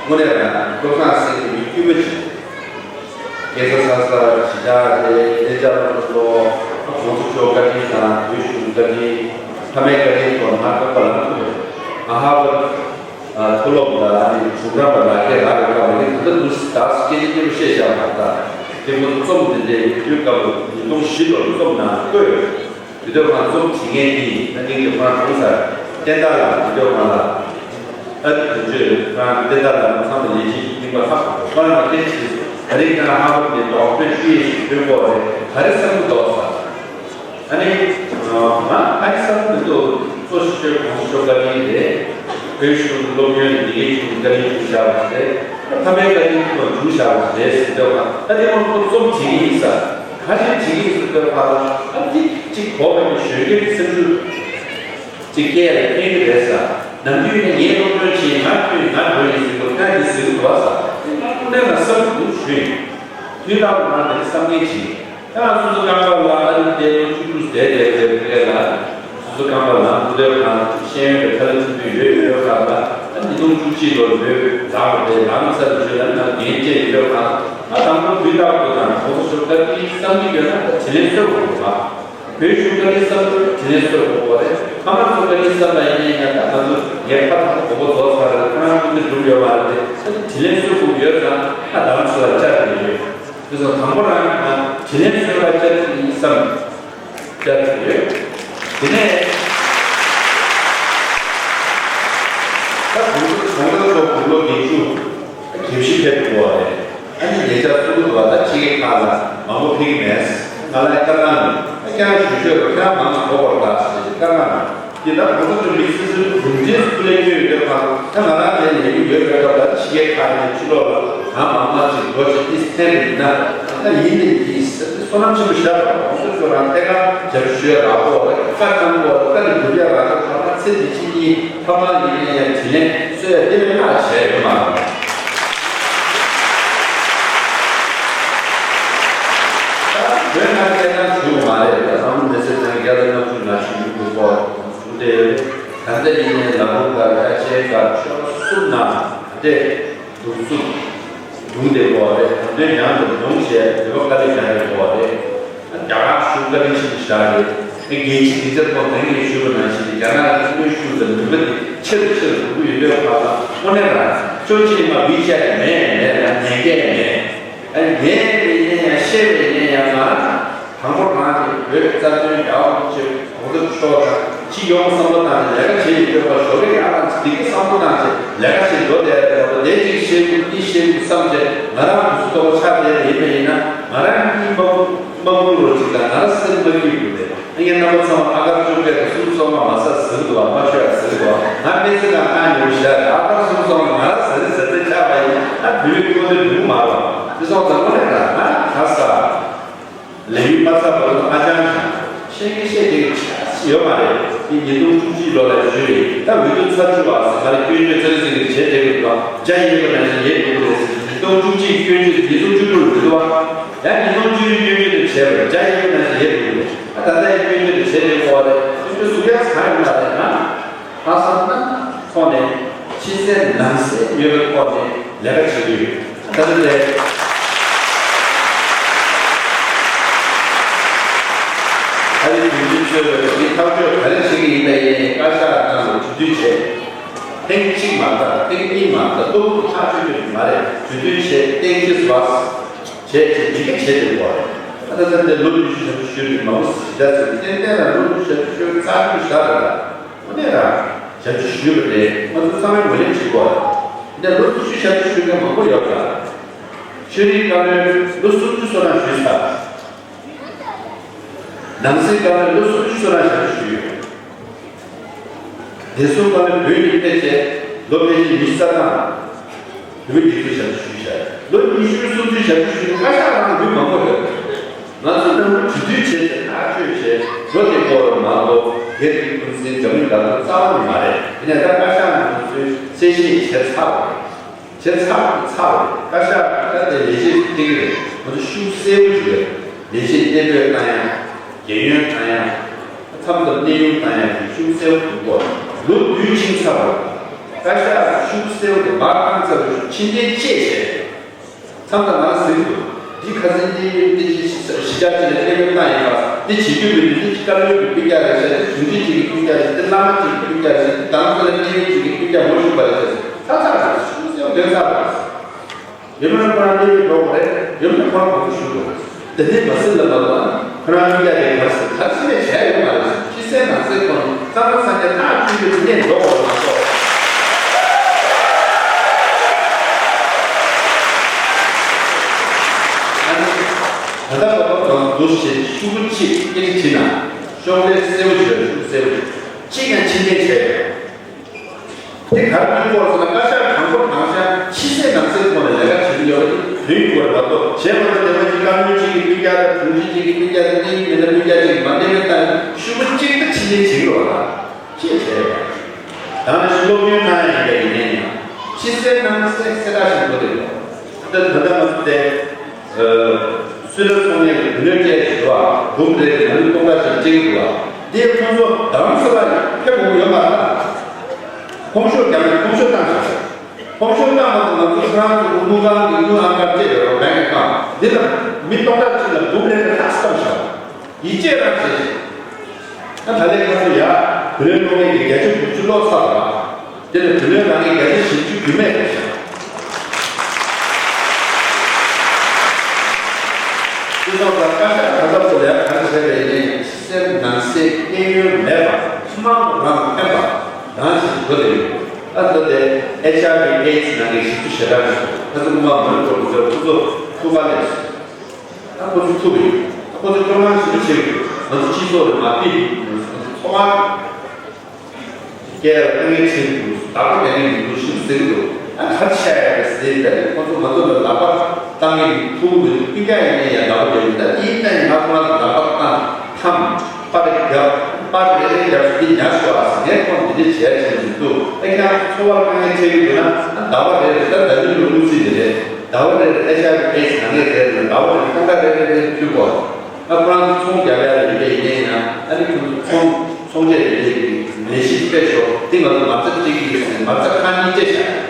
དངོས་གནས་རང་བློ་བཟང་སེང་གེ་མི་དཀྱུས་མ་ཅིག་རྒྱལ་ས་ས་ས་གཞིས་ཆགས་དེ་གནས་ཆགས་ལ་སོགས་༸གོང་ས་མཆོག་བཀའ་དྲིན་དང་བོད་གཞུང་བཀའ་དྲིན་ཕ་མའི་བཀའ་དྲིན་ཐོག་ང་བོད་པ་ལ་ཐུག་པ་རེད། ང་ཧར་ཝར་མཐོ་སློབ་ལ་ཨ་ནི་གཞུང་གྲྭ་པ་ལག་ཁྱེར་རག་པའི་སྐབས་ལ་ད་ལྟ་དུས་ད་སྐད་ཆ་སྐྱེ་བོ་བཤད་བཞག་པ་ད་དེ་ཁོ་རྩོམ་དེ་འདྲའི་དུས་སྐབས་ཉིས་སྟོང་བཞི་ལོར་རྩོམ་ནང་བཀོད་ཡོད། དེ་དུས་ང་རྩོམ་བྲིས་མཁན་དེ་ད་ཐེངས་ཀྱི་ཁོ་རང་གྲོང་གསར་བསྟན་དར་ལགས་དེ་དུས་ང་ལ་ཨ་ནི་དུས་ཚོད་ཁོ་རང་བསྟན་དར་ལགས་ཚང་མ་ལས་བྱེད་ཀྱི་རྙིང་པ་ལྷག་ཁོ་རང་ལ་བསྟན་བྱས་སོང་། ད་རེས་ང་ཧ་ཧོར་ནས་དོགས་པའི་ཤུ་ཡེ་ཞིག་ཐོན་གོ་རེད། ག་རེ་བསམ་གྱི་འདུག་ཟེར། ཨ་ནི་ང་ཨ་ནི་བསམ་གྱི་འདུག་གཙོ་ཆེ་ཤོས་གོང་ས་མཆོག་བཀའ་དྲིན་རེད། བོད་གཞུང་སློབ་ཡོན་ལ་འདི་གའི་ཆེད་དུ་བཀའ་དྲིན་ཞུ་བཞག་པ་རེད། ཕ་མའི་བཀའ་དྲིན་ཐོག་ཞུ་བཞག་པ་རེད་ཟེར་འདུག་ད་དེ་མ་གཏོགས་རྩོམ་བྲིས་ཀྱི་ཡིན་ས། ག་རེ་བྱེད་ཀྱི་ཡིན་ཟེར་དུས་ཕར་ལ་ཨ་ནི་གཅིག་གོ་བ་ནི་གཞོན་སྐྱེས་ཀྱི་སེམས་ཤུགས་གཅིག་སྐྱེ་ཡ་ལ་ཕན་གྱི་རེད་ཟེར། ནམ་རྒྱུན་ནས་ངས་སློབ་སྟོན་བྱེད་ང་ཕུད་ང་འགྲོ་ཡིན་ཟེར་དུས་ཁ་འདི་ཟེར་གི་འདུག་བ་ཟེར། དེ་ང་ཀུན་ནས་ང་བསམ་གྱི་འདུག་ཞུས་ཡིན། དུས་རྟག་ཏུ་ང་འདི་བསམ་ངེས་བྱེད། ཁྱེད་རང་སོ་སོ་རྐང་པ་ལ་ཨ་ནི་བལྟས་ལོ་བཅུ་དྲུག་བསྡད་བསྡད་བསྡད་བསྡད་ལ། སོ་སོ་རྐང་པ་ལ་འགྲོ་སྡོད་ཁང་ཤེས་ཡོན་པའི་ཁ་ལ་ཐུག་དུས་ཡོད་ཡོད་ཁ་ལ་ཨ་ཉིས་སྟོང་བཅུ་གཅིག་ལོར་ཡོད་ལག་པ་དེ་ལག་ན་ས་རུ་བྱོས་ལ་ང་འགན་བཅས་ཡོད་ཁ་ལ། ང་དང་པོ་དུས་རྟག་ཏུ་དང་གོང་ས་མཆོག་བཀའ་དྲིན་བསམ་གྱི་ཡོད་ན་ད་དྲིན་ལན་གསོ་དགོས་པ། བོད་གཞུང་བཀའ་དྲིན་བསམ་ཚུལ་དྲིན་ལན་གསོ་དགོས་པ་རེད། ཕ་མ་ཚོ་བཀའ་དྲིན་བསམ་པ་ཡིན་ན་ཡང་ད་ང་ཚོ་ངའི་ཕ་དང་གོ་པ་རྫོགས་ཚར་རེད། ཁོ་རང་སྐུ་ཚེ་འགྲུབ་ཡོད་མ་རེད། ད་དྲིན་ལན་གསོ་དགོས་ཡོད་ཙང་ང་དང་ཚོ་ལ་བཅར་གྱི་ཡོད། དེ་ཚོ་དང་པོ་རང་ང་དྲིན་ལན་གསོ་བ་བཅར་གྱི་ཡིན་བསམ་བཅར་གྱི་ཡོད། དེ་ནས་ད་གོང་ས་གོང་ས་མཆོག་དགུང་ལོ་བརྒྱད་ཅུ། དགེ་བཤེས་ཕེབས་འགྲོ་བ་རེད། ཨ་ནི་ཉེ་ཆར་གསུང་གི་འདུག་བ། ད་ཕྱི་རྒྱལ་ཁག་ལ་མང་པོ་ཕེབས་ཀྱི་མེད། ང་ལ་བཀའ་གནང་ནས་ཨ་ཀྱང་ཞུ་ཞོད་རོགས་ཀྱང་མང་ཙམ་དགོས་པར་གདའ་ཞེས་བཀའ་གནང་། འདི་ལྟར་གོང་ས་མཆོག་མི་སེར་ཚོའི་གྲུབ་འབྲས་སུ་སླེབས་ཀྱི་ཡོད་པའི་ཁར་ད་ང་རང་དེ་ལས་ཀྱི་ཡོད་པའི་སྐབས་ལ་ཕྱི་རྒྱལ་ཁག་ནས་ཕྱི་ལོགས་ལ་གང་མང་མང་ཅིག་འགྲོ་ཅིག་ཏིས་ཐེན་རེ་ཡིན་ན་ད་ཡིན་ནས་ཡིན་ཟེར་ཏེ་བསོད་ནམས་ཆེན་པོ་བཞག་པ་གོང་ས་མཆོག་རང་ཐད་ཀར་རྒྱབ་ཞུ་ཡ་རག་པོ་རེད། བཀའ་གནང་པོ་རེད། བཀའ་ནི་སྒྲུབ་ཡ་རག་པོ་ཁ་ཚེ་འདི་ཕྱི་གཉིས། ཕ་མ་ཡིན་ན་ཡང་དྲིན་ལན་གསོ་ཡ་དེ་མིན་ལྷག་བྱས་ཡོད་མ་རེད། ད་བོད་ནང་སྐད་ནང་བྱུང་མ་རེད། ད་ཨ་མོ་མི་ཚེ་ཚང་རྒྱ་ལ་ནང་བཞིན་ང་ཞིག་ཡོང་དགོས་པ་བྱུང་སྟེ་ད་ལྟ་ཡིན་ནའི་ལམ་ལུགས་དང་ཁ་ཆེའི་སྐབས་ཆོལ་གསུམ་ནང་ད་ལྟའི་གདུག་རྩུབ་བྱུང་བསྡད་ཡོད་རེད། ད་དོན་ཡང་དུ་མྱོང་བྱས་འདོད་པ་དཀའ་ལས་རྒྱག་ཡོད་རེད། རྒྱ་གར་ཞུ་བཀའ་དྲིན་ཆེན་པོ་ཞིག་རེད། དེ་རྒྱལ་སྤྱི་དེ་ཚེ་ཐོག་ནང་ནས་ཞུ་བ་ནང་བཞིན་རྒྱ་ནག་གི་ཐུགས་ཕན་ཞུ་བའི་ནུས་པ་དེ་ཆེ་རུ་ཆེ་རུ་འགྲོ་གི་ཡོད་པའི་བར་ལ་དངོས་གནས་རང་ཅོ་ཅེ་མ་ཝི་ཅེ་མེད་མེད་ལ་ཉན་སྐད་མེད། ཨ་ངས་དེ་ཡིན་ན་ཡང་ ཤེས་པའི་ཉེན་ཡང་ང་དང་པོ་རང་གི་བོད་རྩ་དོན་རྒྱལ་བ་རིན་པོ་ཆེ་གོང་ས་མཆོག་དང་སྤྱི་ཡོངས་བསམ་བློ་བཏང་ནས་ལས་ཀ་བྱེད་ཡོད་པ་ཞོགས་ཀས་ཡར་ལངས་ཏེ་སྐྱིད་སྐྱིད་བསམ་བློ་བཏང་བྱས་ལས་ཀ་བྱེད་འགྲོ་བསྡད་ཡོད་པ་འདི་གཅིག་ཤེས་དགོས་འདི་ཤེས་དགོས་བསམ་བྱས་ང་རང་དུས་ཚོད་ཐོག་ཆགས་བསྡད་ཡིན་པ་ཡིན་ན་ང་རང་གཉིད་མ་མ་ཁུག་རོགས་གཅིག་དང་ང་རང་སེམས་མ་སྐྱིད་དགོས་ཏེ་ངས་རྣམ་པ་ཚང་མ་ཨ་དཀར་བཅོ་བརྒྱད་དང་སུམ་ཅུ་སོ་ལྔ་མ་ཟ་ཟེར་གི་འདུག་བ་མ་མཆོད་ཡ་ཟེར་གི་འདུག་བ་ང་སྨན་རྩིས་ཁང་ཁང་ཉོ་བཞག་ཨ་དཀར་སུམ་ཅུ་སོ་ལྔ་ང་རང་ཟ་རེད་ཟ་རེད་ཆགས་པ་ཡིན་ཨ་བུ་ཡུལ་ཁོ་ཚོའི་བུ་མ་རོགས་དེ་སོང་ཙང་དངོས་གནས་ད་ང་ད་ས། ལས་ཡུན་མ་ཚར་བར་དུ་ཨ་ཅང་ཞིག་ཤེས་ཀྱི་ཤེས་ཀྱི་ཡོད་མ་རེད། དེ་ཉིས་སྟོང་བཅུ་གཅིག་ལོ་ལ་ཞུས་རེད། ད་འོས་བསྡུ་ཚར་བཅུག་པ་ཟེར་ག་རེ་སྐྱོན་བརྗོད་ཚ་རི་ཚིག་གི་བྱེད་བསྡད་ཡོད་པ་རྒྱ་ཡས་པ་ནང་བཞིན་ཡས་འགྲོ་གི་རེད་ཟེར། ཉིས་སྟོང་བཅུ་གཅིག་སྐྱོན་བརྗོད་ཉིས་སྟོང་བཅུ་དྲུག་ལ་འགྲོ་བ་ཡང་ཉིས་སྟོང་བཅུ་གཅིག་སྐྱོན་བརྗོད་དུ་བྱས་པ་རྒྱ་ཡས་པ་ནང་བཞིན་ཡས་འགྲོ་གི་རེད། ད་ད་ལྟ་ཡི་སྐྱོན་བརྗོད་དུ་བྱེད་བསྡད་ཡོད་པ་རེད། སྐྱོན་བརྗོད་ཟུར་ཡག་ཚང་ཡོད་མ་རེད་ན། ལྷག་བསམ་རྣམ་དག་ཐོག་ནས་ཕྱི་གསལ་ནང་གསལ་ཡོད་པའི་ཐོག་ནས་ལས་ཀ་བྱེད་ཀྱི་ཡོད། ད་ལྟ་ལས་ཨ་རིའི་དོན་གཅོད་གཙོས་པའི་མི་ཐག་གཅོད་ག་རེ་བྱེད་ཀྱི་ཡིན་པ་ཡིན་ནའི་བཀའ་ཤག་ནང་ལ་གྲོས་བསྡུར་བྱས། ཐེངས་གཅིག་མ་གཏོགས་ཐེངས་གཉིས་མ་གཏོགས་ལྟོ་ཐག་ཆོད་རྒྱུ་མ་རེད། གྲོས་བསྡུར་བྱས་གཏན་འཁེལ་བཟོ་བྱས་བྱས་འདི་ག་བྱས་ཏེ་གོ་རེད། ད་ལྟ་ལྟ་ལོ་ཉི་ཤུ་ཞབས་ཞུ་ཞུས་པའི་མང་པོ་ཞིག་ད་ཟེར་ཏན་ཏན་ལ་ལོ་ཉི་ཤུ་ཞབས་ཞུ་ཞུ་རྩ་ཆུ་ཞག་རེད་ལ། དངོས་གནས་རང་ཞབས་ཞུ་ཞུས་པ་རེད། ང་ཚོ་ཚང་མས་ངོས་ལེན་བྱེད་དགོས། འདི་ལོ་བཅུ་བཞི་ཞབས་ཞུ་ཞུ་མཁན་མང་པོ་ཡོད་ཀྱང་། ཆོས་རིག་བཀའ་བློན་ལོ་སུམ་ཅུ་སོ་ནང་ཞུས་ཚར། ནང་སྲིད་བཀའ་བློན་ལོ་སུམ་ཅུ་སོ་ནང་ཞབས་ཞུ་ཞུས་ཡོད། བདེ་སྲུང་བཀའ་བློན་བོད་ཀྱི་ཕལ་ཆེར་ལོ་ཕལ་ཆེར་ཉི་ཤུ་རྩ་ལྔ། བོད་མི་སྒྲིག་འཛུགས་ཞབས་ཞུ་ཞུས་ཤག་ལོ་ཉི་ཤུ་སུམ་ཅུ་ཞབས་ཞུ་ཞུས་བཀའ་ཤག་ནང་མི་མང་པོ་ཡོད། ང་ཚོ་ནང་ཁུལ་གྲོས་བསྡུར་བྱས་ཏེ་ཐག་གཅོད་བྱས་འགྲོ་དེ་སྐོར་མ་གཏོགས་སྒེར་གྱི་འཁོན་འཛིན་འདྲ་མིན་ལ་རྩ་བ་ནས་མ་རེད། དེ་ནས་ད་བཀའ་ཤག་ནང་ཚོས་གསལ་བཤད་བྱས་ཚར་བ་རེད། བྱས་ཚར་བ་ཚར་བ་རེད། བཀའ་ཤག་ད་དེ་ལས་བྱེད་སྤྲད་ཀྱི་རེད། ང་ཚོ་ཤུགས་གསལ་པོ་ཞིག་རེད། ལས་བྱེད་གནས་སྤོས་བཏང་ཡ། རྒན་ཡོལ་བཏང་ཡ། མཚམས་མཚམས་གནས་དབྱུང་བཏང་ཡ་གི་ཤུགས་གསལ་པོ་འདུག་གོ། ལོ་བདུན་ཕྱིན་ཚར་བ་རེད། བཀའ་ཤག་ཤུགས་གསལ་པོ་དེ་མར་བཏང་ཚར་བའི་ཕྱི་འཐེན་བཅད་བྱས། མཚམས་མཚམས་ང་ལ་ཟེར་གི་འདུག་འདི་ཁ་སང་འདི་འདི་ཞི་ཞི་ཞི་ཆགས་ཅིག་ལ་གནས་སྤོས་བཏང་ཡིན་པ་འདི་བྱེད་རྒྱུ་མི་འདུག་འདི་བཀའ་བློན་གྱི་སྤུན་ཀྱག་རེད་ཤག་འདི་དྲུང་ཆེ་གཅིག་གི་སྤུན་ཀྱག་རེད། འདི་བླ་མ་གཅིག་གི་སྤུན་ཀྱག་རེད། འདི་དང་ས་ལ་གནས་བབ་གཅིག་གི་སྤུན་ཀྱག་ངོ་ཤུགས་པ་རེད་ཤག་ཚ་ཚ་རེད། ཤུགས་གསལ་པོ་དོན་ཚ་རེད། ཡོད་མེད་ཁོ་རང་གནས་སྤོས་འགྲོ་དགོས་རེད། ཡོད་མེད་ཁོ་རང་གོང་ཞུ་དགོས་རེད། དེ་ནས་མ་སྲིད་ལ་མ་ལ་ཁོ་རང་མི་ཡ་རེད། ག་རེ་ཟེར་ག་རེ་ཟེར་ནས་བྱས་ཡོད་མ་རེད། ཕྱི་གསལ་ནང་གསལ་ཐོག་ནས་གཙང་མ་སངས་རྒྱས་ཐག་ཆོད་རྒྱུ་དེ་ནས་འགྲོ་དགོས་རེད་མ་གཏོགས། ཨ་ནི་ད་ལྟ་བར་དུ་ང་ཚོ་འདུ་ཤེས་ཤུགས་པོ་གཅིག་སྐད་ཆ་དྲིས་ན་ཤོག་ལྷེ་གསལ་པོ་ཞིག་ཡོད། ཤུགས་གསལ་པོ་ཞིག་གཅིག་ཀྱང་ཕྱིར་འཐེན་བྱས་ཡོད། དེ་ག་རེ་སྐྱོན་སྐོར་ཟེར་ན་བཀའ་ཤག་དང་པོ་དང་ཤག་ཕྱི་གསལ་ནང་གསལ་ཐོག་ནས་ལས་ཀ་བྱེད་ཀྱི་ཡོད་པ་དེ་དོན་གྱི་བར་མ་གཏོགས་གཞན་མ་གཏོགས་དེ་མ་གཅིག་བཀའ་བློན་གཅིག་གི་སྤུན་ཀྱག་དང་དྲུང་ཆེ་གཅིག་གི་སྤུན་ཀྱག་དང་གནད་ཡོད་མི་སྣ་སྤུན་ཀྱག་གཅིག་མ་གནས་མེད་བཏང་ཤུགས་པ་གཅིག་ད་ཕྱི་གསལ་བྱེད་ཀྱི་ཡོད་པ་དང་ཅེས་བྱས་ཡོད། ད་ནང་བཞིན་སློབ་སྟོན་གནང་ཡ་ཡིན་པ་ཡིན་ནའི་ཡང་ཕྱི་གསལ་ནང་གསལ་གསལ་ཁ་ཞིག་འགྲོ་བསྡད་ཡོད། ད་ད་ལྟ་ང་ཚོ་དེ། སུད་ལ་ཚོང་ལས་ཀྱི་བུ་ལོན་སྤྲད་ཀྱི་འདུག་བ། འབུམ་རེ་རེ་ནང་མི་སྟོང་ཕྲག་ཅིག་སྤྲད་ཀྱི་འདུག་བ། འདི་ཁོང་ཚོ་རྡ་རམ་ས་ལ་ཕེབས་དགོས་ཀྱི་ཡོད་མ་རེད། ཁོམ་ཤོག་རྒྱག་ནས་ཁོམ་ཤོག་བཏང་ཤག་ཁོམ་ཤོག་བཏང་མ་ཐུབ་ན་ང་ཚོ་ཁོ་རང་ཚོ་དངུལ་ཁང་གི་དངུལ་ཨང་ཀར་སྤྲད་ཡོད་རེད། བྷེང་ཨེ་ཁའུན་ཊི་འདི་ལ་མི་སྟོང་ཕྲག་ཅིག་ལ་འབུམ་རེ་རེ་ལྷག་བཏང་ཤག་ཡིད་ཆེས་རང་བྱེད་ཅིག་ད་ད་ལན་ཁ་སང་ཡ་བུ་ལོན་སློག་མཁན་གྱི་བརྒྱ་ཆ་དགུ་བཅུ་སློག་ཚར་བ། དེ་ལ་བུ་ལོན་རག་མཁན་བརྒྱ་ཆ་བཞི་བཅུ་རྒྱུ་མེད་རེད་ཤག་སྤྱི་ཚོགས་ཁག་བཀའ་ཤག་གང་ལྟར་ཚོ་ལ་ཡ་གང་བྱས་པའི་ནས་ཕྱི་གསལ་ནང་གསལ་གནས་ཡུལ་མེད་པ་ཐུན་མོང་དུ་རང་ཕན་པ་རང་ཞིག་དགོས་དེ་ཡོད། ད་ལྟ་དེ་ཨེཆ་ཨའི་ཝི་ཨེ་ཌི་སི་ནང་གི་ཞིབ་ཏུ་ཞེ་དྲག་རེད། ཁ་སང་མ་མོན་གོ་ཚོ་ཁོ་ཚོ་ཐུག་པ་ལས་སོང་། ད་ཁོ་ཚོ་ཐུག་ཡོད། ད་ཁོ་ཚོ་སྐྱོ་སྣང་ཞེ་པོ་བྱེད་ཀྱི་འདུག་ང་ཚོ་སྤྱི་ཚོགས་ལ་མ་ཕིག་ང་ཚོ་འཚོ་བ་སྐྱེལ་ལ་དཀའ་ངལ་འཕྲད་ཀྱི་འདུག་བདག་པོ་རྒྱག་མཁན་མི་འདུག་ཞེ་པོ་ཟེར་གྱི་འདུག་ཨ་ག་རེ་བྱས་ཡ་རེད་ཟེར་ད་ནི་ཁོ་ཚོ་ང་ཚོ་ལ་ལག་པ་བཏང་མཁན་ཐུག་མི་འདུག་སྤུན་ཀྱག་ཡིན་ནའི་ཡང་ལག་པ་རྒྱག་གི་ད་དེ་ཡིན་ན་ཡང་ང་ཚོ་ང་ཚོ་ལག་པ་བཏང་ཐམ་པར་རྒྱབ་པར་རེ་རེ་རྒྱབ་ཤིག་འདི་ཉར་ཤོག་ཨ་ཟེར་ངས་ཁོང་འདི་འདྲ་བྱས་བྱས་ནས་འདུག་ཨ་ཁྱེད་རང་ཚོ་འཚོ་བར་དཀའ་ངལ་འཕྲད་ཀྱི་འདུག་ན་ཨ་ཟླ་བ་རེ་རེ་ད་ཟླ་ཉིན་ལོ་དངུལ་རྩིས་འདི་རེད། ཟླ་བ་རེ་རེ་ཨེཆ་ཨའི་ཝི་ཨེ་ཌི་སི་ནང་ལས་རེད་ཟླ་བ་རེ་རེ་སྟོང་ཕྲག་རེ་རེ་རེ་རེ་ཕུལ་དགོས། ཨ་ཁོ་རང་ཚོ་ཚོང་རྒྱག་ཡ་ཡིན་པས་ཡིན་ནའི་ཡང་ཨ་ནི་ཁོ་ཚོ་ཚོང་ཚོང་ཆས་རེ་རེ་གི་ལས་གཞི་སྤེལ་ཤོག་འདི་ང་ཚོ་མ་རྩ་སྤྲད་ཀྱི་ཡོད་ཟེར་མ་རྩ་ཁག་གཉིས་སྤྲད་ཤག་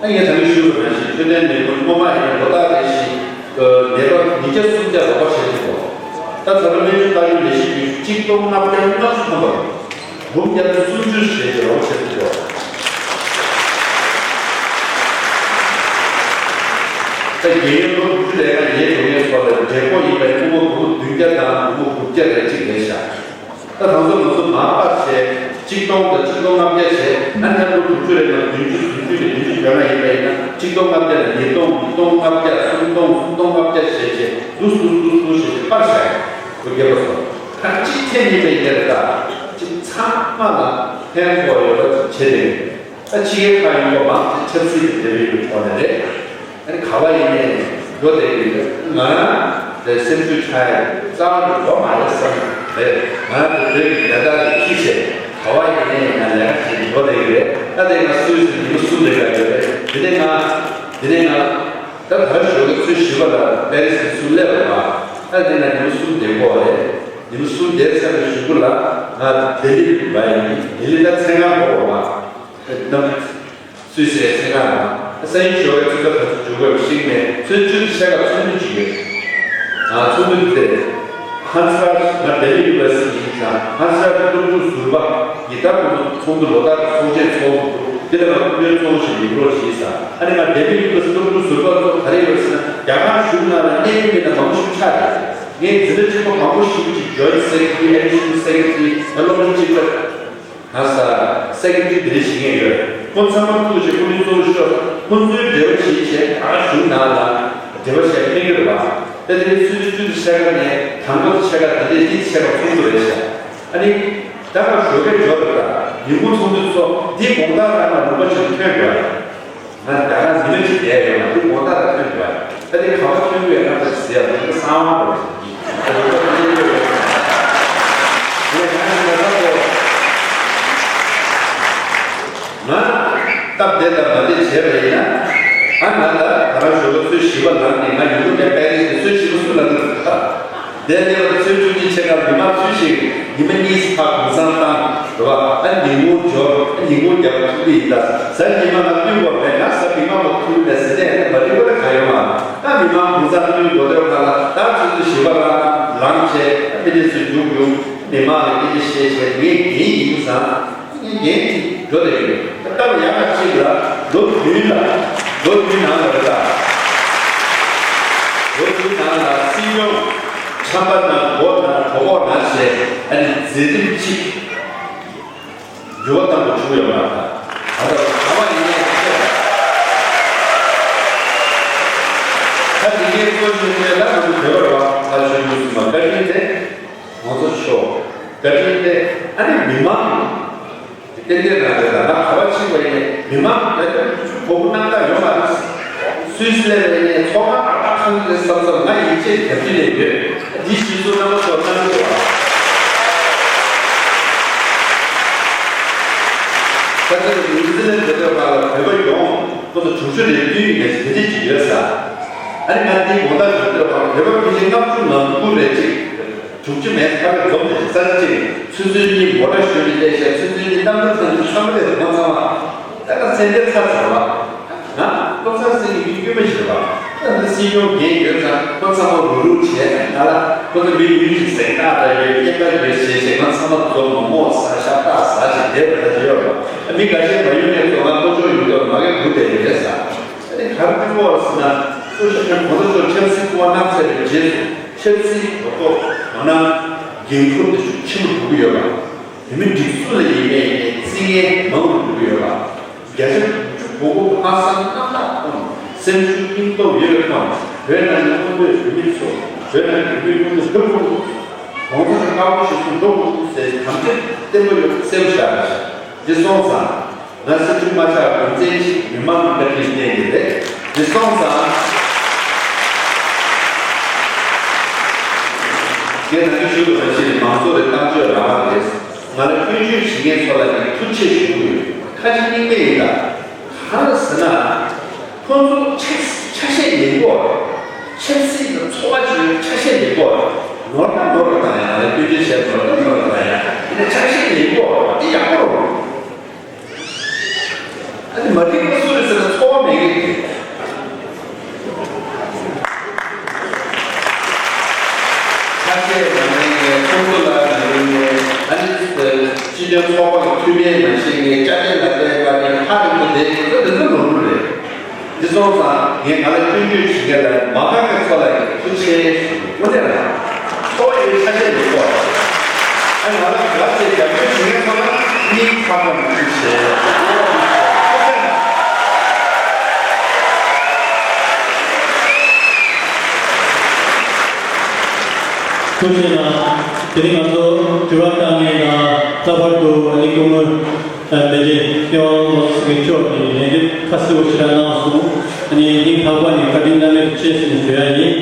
ཨ་ངས་ད་གིན་ཞུས་པ་ནང་བཞིན་འཕྲོད་བསྟེན་ལས་ཁུངས་སྔོན་མ་ཡིན་ན་ལོ་ལྟར་རེ་བཞིན་ནད་པ་ཉིས་བརྒྱ་སུམ་བརྒྱ་རོགས་པ་བྱེད་ཀྱི་འདུག་ད་ད་ལོ་སྨན་བཅོས་ལྟ་སྐྱོང་ལས་གཞི་བརྒྱུད་གཅིག་སྟོང་ལྔ་བརྒྱ་ལྔ་བཅུ་ཐམ་པ་རེད། འབུམ་བརྒྱ་དང་སུམ་ཅུ་ཞེ་བརྒྱད་རོགས་བྱེད་ཀྱི་ཡོད། རྒན་ཡོལ་ལོ་དྲུག་ཅུ་རེ་ལྔ་ཡས་འགྲོ་མཁན་ཚོ་ལ་འབྲས་སྤོགས་ཡིན་པའི་སྤོ་བོ་སྒོར་མོ་བདུན་བརྒྱ་དང་སྒོར་མོ་དགུ་བརྒྱ་རེ་གཅིག་རེད་ཤག་ད་དང་ཚོ་ང་ཚོ་མར་པར་བྱས་གཅིག་སྟོང་དང་གཅིག་སྟོང་ལྔ་བརྒྱ་བྱས། ཨ་ནི་ལོ་དྲུག་ཅུ་རེ་ལྔ་བདུན་ཅུ་དོན་དགུ་ནས་བདུན་ཅུ་གྱ་ལྔ་ཡིན་པ་ཡིན་ན་གཅིག་སྟོང་ལྔ་བརྒྱ་ལ་ཉིས་སྟོང་ཉིས་སྟོང་ལྔ་བརྒྱ་སུམ་སྟོང་སུམ་སྟོང་ལྔ་བརྒྱ་བྱས་བྱས་འདུག་འདུག་འདུག་འདུག་བྱས་བྱས་པར་བཞག་ཡོད། ལོ་བརྒྱད་པ་སོང་ད་གཅིག་ཐེན་ཡིན་པའི་ཡིན་པ་རེད། ད་གཅིག་ཚང་མ་ལ་ཕན་ཐོགས་ཡོད་པ་ཅིག་བྱས་ཏེ། ད་ཕྱི་རྒྱལ་ཁག་ཡོང་བ་མང་ཆེ་ཆབ་སྲིད་ཀྱི་འབྲེལ་བའི་ཐོག་ནས་རེད། ཨ་ནི་ག་བ་ཡིན་ནའི་འགྲོ་བསྡད་ཀྱི་རེད། ང་རང་དེ་སེམས་ཤུགས་ཆག་ཡ་རྩ་བ་ནས་འགྲོ་མ་རེད་བསམ་རེད། ང་རང་དེ་བོད་ཀྱི་བརྒྱ་ཕྲག་གི་ཁྱི་བྱས་ག་བ་ཡིན་ནའི་ང་ལས་ཀ་བྱེད་འགྲོ་བསྡད་ཀྱི་རེད། ད་དེ་ང་སུད་སི་ཉི་མ་གསུམ་བསྡད་ཀྱི་ཡོད་རེད། དེ་ནས་ང་དེ་ནས་ང་ད་ད་ཞོགས་ཀྱི་ཚོུད་བཞི་པ་ལ་པེ་རི་སི་ཚུར་སླེབས་པ། ད་དེ་ང་ཉི་མ་གསུམ་བསྡད་དགོས་རེད། ཉི་མ་གསུམ་བསྡད་ཚར་བའི་གཞུག་གུ་ལ་ང་ལྡི་ལི་ལ་ཡིན། ལྡི་ལི་ད་མཚན་གང་དགོས་པ་ནམ། སུད་སི་རེད་ཚེ་གང་ལ། སང་ཉིན་ཞོགས་པའི་ཆུ་ཚོད་ག་ཚོད་འབྱོར་དགོས་ཤེས་མེད། ཚོད་བཅུ་ཤ་ཁ་ཚོགས་འདུ་ཅིག་ཡོད། ང་ཚོགས་འདུ་དེ། ཧན་སི་རཱཇ་ང་ལྡི་ལི་ཡུ་ཨེ་སི་ཡིན་ཙང་ཧན་སི་རཱཇ་སློབ་ཕྲུག་ཟུར་པ་ཡི་ད་ཁོང་ཚོ་ཚོགས་འདུ་ལོ་ལྟར་ཚོགས་ཆེན་ཚོགས་འདུ་འདི་ལ་ང་སྐུ་མགྲོན་གཙོ་བོ་ཞིག་ཡིན་རོགས་ཞེས་ས། ཨ་ནི་ང་ལྡི་ལི་ཡུ་ཨེ་སི་སློབ་ཕྲུག་ཟུར་པ་ཚོ་ག་རེ་ཡོད་ཟེར་ན་རྒྱ་གར་གཞུང་ནང་ལ་གནས་ཡུལ་མི་སྣ་མང་པོ་ཞིག་ཆགས་ཡོད། ངའི་འཛིན་གྲྭ་གཅིག་པ་མང་པོ་ཞིག་ཅིག་ཇོ་ཡིན་སེ་ཀེ་རེ་ཊི་རི། ཨེ་ཌི་ཤི་ཡོ་ནལ་སེ་ཀེ་རེ་ཊི་རི། སློབ་གྲྭ་གཅིག་པ། ང་ས་སེ་ཀེ་རེ་ཊི་རི་དེ་འདྲ་བྱེད་མཁན་ཡོད། ཁོང་ཚང་མ་ཐུག་བྱས་ཁོང་ཚོའི་གཙོ་བོ་ཤོག་ཁོང་ཚོའི་འབྲེལ་བ་བྱེད་བྱས་ད་གཞུང་ནང་ལ་འབྲེལ་བ་བྱས་ཕན་གྱི་རེད་པ། ད་དེ་ནས་སུད་སི་ཆུ་ཚོད་ཕྱེད་ཀ་ནས་དང་པོ་ཕྱེད་ཀ་དེ་འདྲས་འདི་ཕྱེད་ཀ་ཚོགས་འདུ་རེད་ཤག་ཨ་ནི་ད་ང་ཞོགས་ཀས་འབྱོར་རེད་ད། ཉིན་གུང་ཚོགས་འདུ་ཚོགས་འདི་དགོང་དག་རང་ལ་ལུང་པ་ཞིག་ཐོན་དགོས། ང་ད་ང་ཉི་མ་གཅིག་བསྡད་ཡོད་ལ་འདི་དགོང་དག་ལ་ཐོན་དགོས། ད་འདི་ག་པར་ཐོན་དགོས་ན་ད་ཟེར་ཡ་འདི་གསང་བ་རེད། ད་ལུང་པ་འདི་ཡོད་རེད། ངས་ང་ཡང་ང་ཚོ་ང་སྟབས་བདེ་དང་མ་བདེ་བྱས་པ་ཡིན་ན། ཨ་ང་ལ་ད་རང་ཞོགས་པ་ཚོད་བཞི་པ་ལངས་ནས་ང་ཡུལ་ལུང་ནས་པེ་རི་སི་ཚོད་བཞི་པ་སུ་ལ་འདུག་ད་དེ་ནས་ཚོད་བཅུ་གཉིས་ཕྱེད་ཀ་ཉི་མ་ཚོད་བཞི་ཉི་མ་གཉིས་ཕར་གུང་སེང་བཏང་རེད་པ། ཨ་ཉིན་གུང་འབྱོར་ཨ་ཉིན་གུང་རྒྱབ་ཐུག་གི་ཡིན། ད་གཟའ་ཉི་མ་ང་བསྟུན་དགོས་མེད། ང་གཟའ་མིག་དམར་པོ་ཐུག་མེད་ཟེར་ནས་མ་རིག་པ་ལ་ག་ཡོད་མ། ད་མི་མང་གུང་སེང་བསྟུན་དགོས་དོན་ག་ལ་ད་ཚོད་བཞི་པ་ལ་ལངས་བྱས་ཨ་ཕི་ནས་ཚོད་རྒྱུགས་རྒྱུགས་མི་མང་ལ་སྐད་ཆ་བཤད་བྱས་ངས་འགན་ཡིན་ཙང་། འགན་འགན་ཅིག་འགྲོ་བསྡད་ཡོད། སྟབས་ཡག་པ་ཅིག་ལ་ལོ་བདུན་ལ་ལོ་བདུན་ནང་ལ་རེད་ད། ལོ་བདུན་ནང་ལ་སྲིད་སྐྱོང་ཆམ་པ་ན་མགོ་ན་གྲོད་ཁོག་ན་བྱས་ཨ་ནི་མཛད་རིམ་གཅིག་འགྱུར་བ་གཏང་དགོས་བྱུང་ཡོད་མ་རེད་ད། ད་ལྟ་ག་བ་ཡིན་ནའི་ཆེ་བ། ད་འདི་གའི་སྐོར་ཞུ་མཁན་ལ་ང་ཚོ་བོད་པ་རེད་བ། ད་ཞུ་རྒྱུ་སུ་མ་བཀའ་དྲིན་དེ། ང་ཚོ་ཤོག་བཀའ་དྲིན་དེ་ཨ་ནི་མི་མང་ཏན་ཏན་རང་རེད་ལ་ང་ག་བ་ཕྱིན་པ་ཡིན་ནས་མི་མང་ལ་ཡང་ཁྱོད་གོ་བོ་གནང་སྟངས་ཡོད་མ་རེད། སུད་སི་ལ་ཡིན་ནས་ཚོགས་ཁང་ཏག་ཏག་ཁང་གི་ལས་བསམ་བསམ་ང་ཡིད་ཆེས་རྒྱབ་ཀྱི་ལས་ཡོད། འདི་ཞིག་གསོ་རྣམ་པ་ཚོ་གནང་དགོས་པ། ད་ལྟ་ནིའུ་ཛི་ལན་འགྲོ་དུས་བར་ལ་བོད་པ་ཡོང་ཁོ་ཚོ་དྲུག་ཅུ་རེ་བདུན་ཡིན་ནས་དེ་འདྲས་ཅིག་ཡོད་ས། ཨ་ནི་ང་འདི་དགོང་དག་འགྲོ་དུས་བར་བོད་པ་ཕལ་ཆེར་ལྔ་བཅུ་ང་དགུ་རེ་ཅིག་དྲུག་ཅུ་མེད་ཕ་གི་འཛོམས་ཏེ་ས་ཆ་གཅིག་ནས་ཚུན་ཚོད་གཉིས་མོ་ཊ་ཞོན་ནས་བསྡད་ཤག་ཚུན་ཚོད་གཉིས་གཏམ་དཔེ་ཚང་ཚུན་ཚང་མ་ལས་སྒོ་ཚང་བ། ད་ལྟ་སེམས་ཁྲལ་ཚ་ཚ་བ། ང་ལྟོ་ཚང་སེང་གི་ཡུལ་དཀྱུས་མ་ཞིག་རེད་བ། ད་ལྟ་སྲིད་སྐྱོང་འགན་ཡོད་ཙང་ཁོ་ཚང་མ་རུག་རུག་བྱས་ང་ལ་ཁོ་ཚོ་མི་ཡུལ་གྱི་གཟེངས་རྟགས་འདྲ་ཡོད་རྐྱེན་པ་ཡོད་ཞེས་ཞེས་ང་ཚང་མ་འཛོམས་མོག་མོག་ཟ་ཤ་སྟག་ཟ་ཅིག་བསྡད་པ་ད་ཅི་ཡོད་རེད་བ། མི་འགའ་ཤས་མ་ཡོང་མཁན་ཚོ་ང་ལྟོ་ཅོག་ཡོད་དུས་མ་གི་སྒུག་བསྡད་ཡོད་རེད་ཟ། ཨ་ནི་ག་རེ་སྐྱོ་བོ་རེད་ཟེར་ན། སུ་ཞིག་གིས་གོང་ས་མཆོག་ཆབ་སྲིད་སྐུ་དབང་གནང་ཚར་བའི་རྗེས་སུ་ཆབ་སྲིད་རོགས་ཐོག་ཡང་ན་འགན་ཁུར་དེ་ཤུགས་ཆེན་པོ་སྒྲུབ་ཀྱི་ཡོད་པ། བོད་མི་སྒྲིག་འཛུགས་ལ་ཡིན་པའི་ཡིན་ནའི་རྩིས་ངན་མང་རུ་འགྲོ་གི་ཡོད་པ། བརྒྱ་ཆ་དགུ་བཅུ་གོ་དགུ་ཧང་སང་རྣམ་དག་ཐོག་ནས་སེམས་ཤུགས་སྙིང་སྟོབས་ཡོད་པའི་ཐོག་ནས་བོད་ནང་གི་སྔོན་ཐོན་བོད་མི་ཚོ་བོད་ནང་གི་བོད་མི་ཀུན་ཏུ་ལྷོད་པོ་གོང་ས་མཆོག་བཀའ་དགོངས་གཞིར་བཟུང་འགྲོ་དགོས་ཟེར་དམ་བཅའ་བརྟན་པོ་ཡོད་གསལ་པོ་བཞག་པ་ཞིག་འདི་སོང་ཙང་། ང་སེམས་ཤུགས་མ་ཆག་རྒྱུ་མཚན་ཅིག་མི་མང་གི་བཀའ་དྲིན་བརྟེན་གྱི་རེད། འདི་སོང་ཙང་། ངས་ནམ་རྒྱུན་ཞུ་དགོས་པ་ཞིག་མང་ཚོགས་ལ་གཏམ་བརྗོད་རང་དབང་རེད། ང་ལ་སྐྱོན་བརྗོད་བྱེད་མཁན་ཚོ་ལ་ངས་ཐུགས་ཆེ་ཞུ་གི་ཡོད། ཁ་ཆེ་སྙིང་མེད་ཡིན་ད། གང་ལ་ཟེར་ན། ཁོང་ཚོ་ཆ་ཆ་ཤས་ལེན་གོ་ཆབ་སྲིད་ཀྱི་ཚོགས་པ་ཅིག་ཆ་ཤས་ལེན་གོ་ནོར་ན་ནོར་བ་དང་ཡང་ལ་སྐྱོན་བརྗོད་བྱས་ནོར་ན་ནོར་བ་དང་ཡང་ཡིན་ན་ཆ་ཤས་ལེན་གོ་འདི་ཡག་པོ་རེད། ཨ་ནི་མ་འགྲིག་པ་སུ་རེད་ཟེར་ན་ཚོར་བ་མེད་གི་རེད། ཁ་ཤས་ནང་བཞིན་གྱི་ཁོང་ཚོ་ལ་ནང་བཞིན་གྱི་ཨ་ནི་སྤྱི་མཐུན་ཚོགས་པ་གི་འཐུས་མིའི་ནང་བཞིན་གྱི་བཅའ་ཁྲིམས་ལ་བལྟས་པ་ནི་ཧ་རིང་པོ་བསྡད་ཡོད་ཚོད་དེ་ཚོ་ནོར་འཁྲུལ་རེད། འདི་སོང་ཙང་ངས་ང་ལ་སྐྱོན་བརྗོད་བྱེད་མཁན་ལ་མ་དགའ་མཁན་ཚོ་ལ་ཡང་ཐུགས་རྗེ་ཆེ་ཞུ་རྒྱུ་དངོས་གནས་རང་ཁོ་ཡི་ཆ་ཤས་ཡོད་ཐོག་ཨ་ང་ལ་དགའ་ཚེ་རྒྱབ་སྐྱོར་བྱེད་མཁན་ཚོ་ལ་སྙིང་ཐག་པ་ནས་ཐུགས་རྗེ་ཆེ། ཐུགས་རྗེ་གནང་། དེ་རིང་ང་ཚོ་དྲི་བ་བཏང་མཁན་དང་ལྷག་པར་དུ་ཨ་ནི་སྐུ་ངོ་མེ་བདེ་སྐྱབས་མགོན་ལགས་ཀྱིས་ཕྱོགས་ནས་ལན་འདེབས་ཁ་གསལ་པོ་ཞིག་གནང་སོང་། ཨ་ནི་སྙིང་ཐག་པ་ནས་བཀའ་དྲིན་བླ་མེད་ཆེ་ཞེས་ཞུ་ཡ་ཡིན།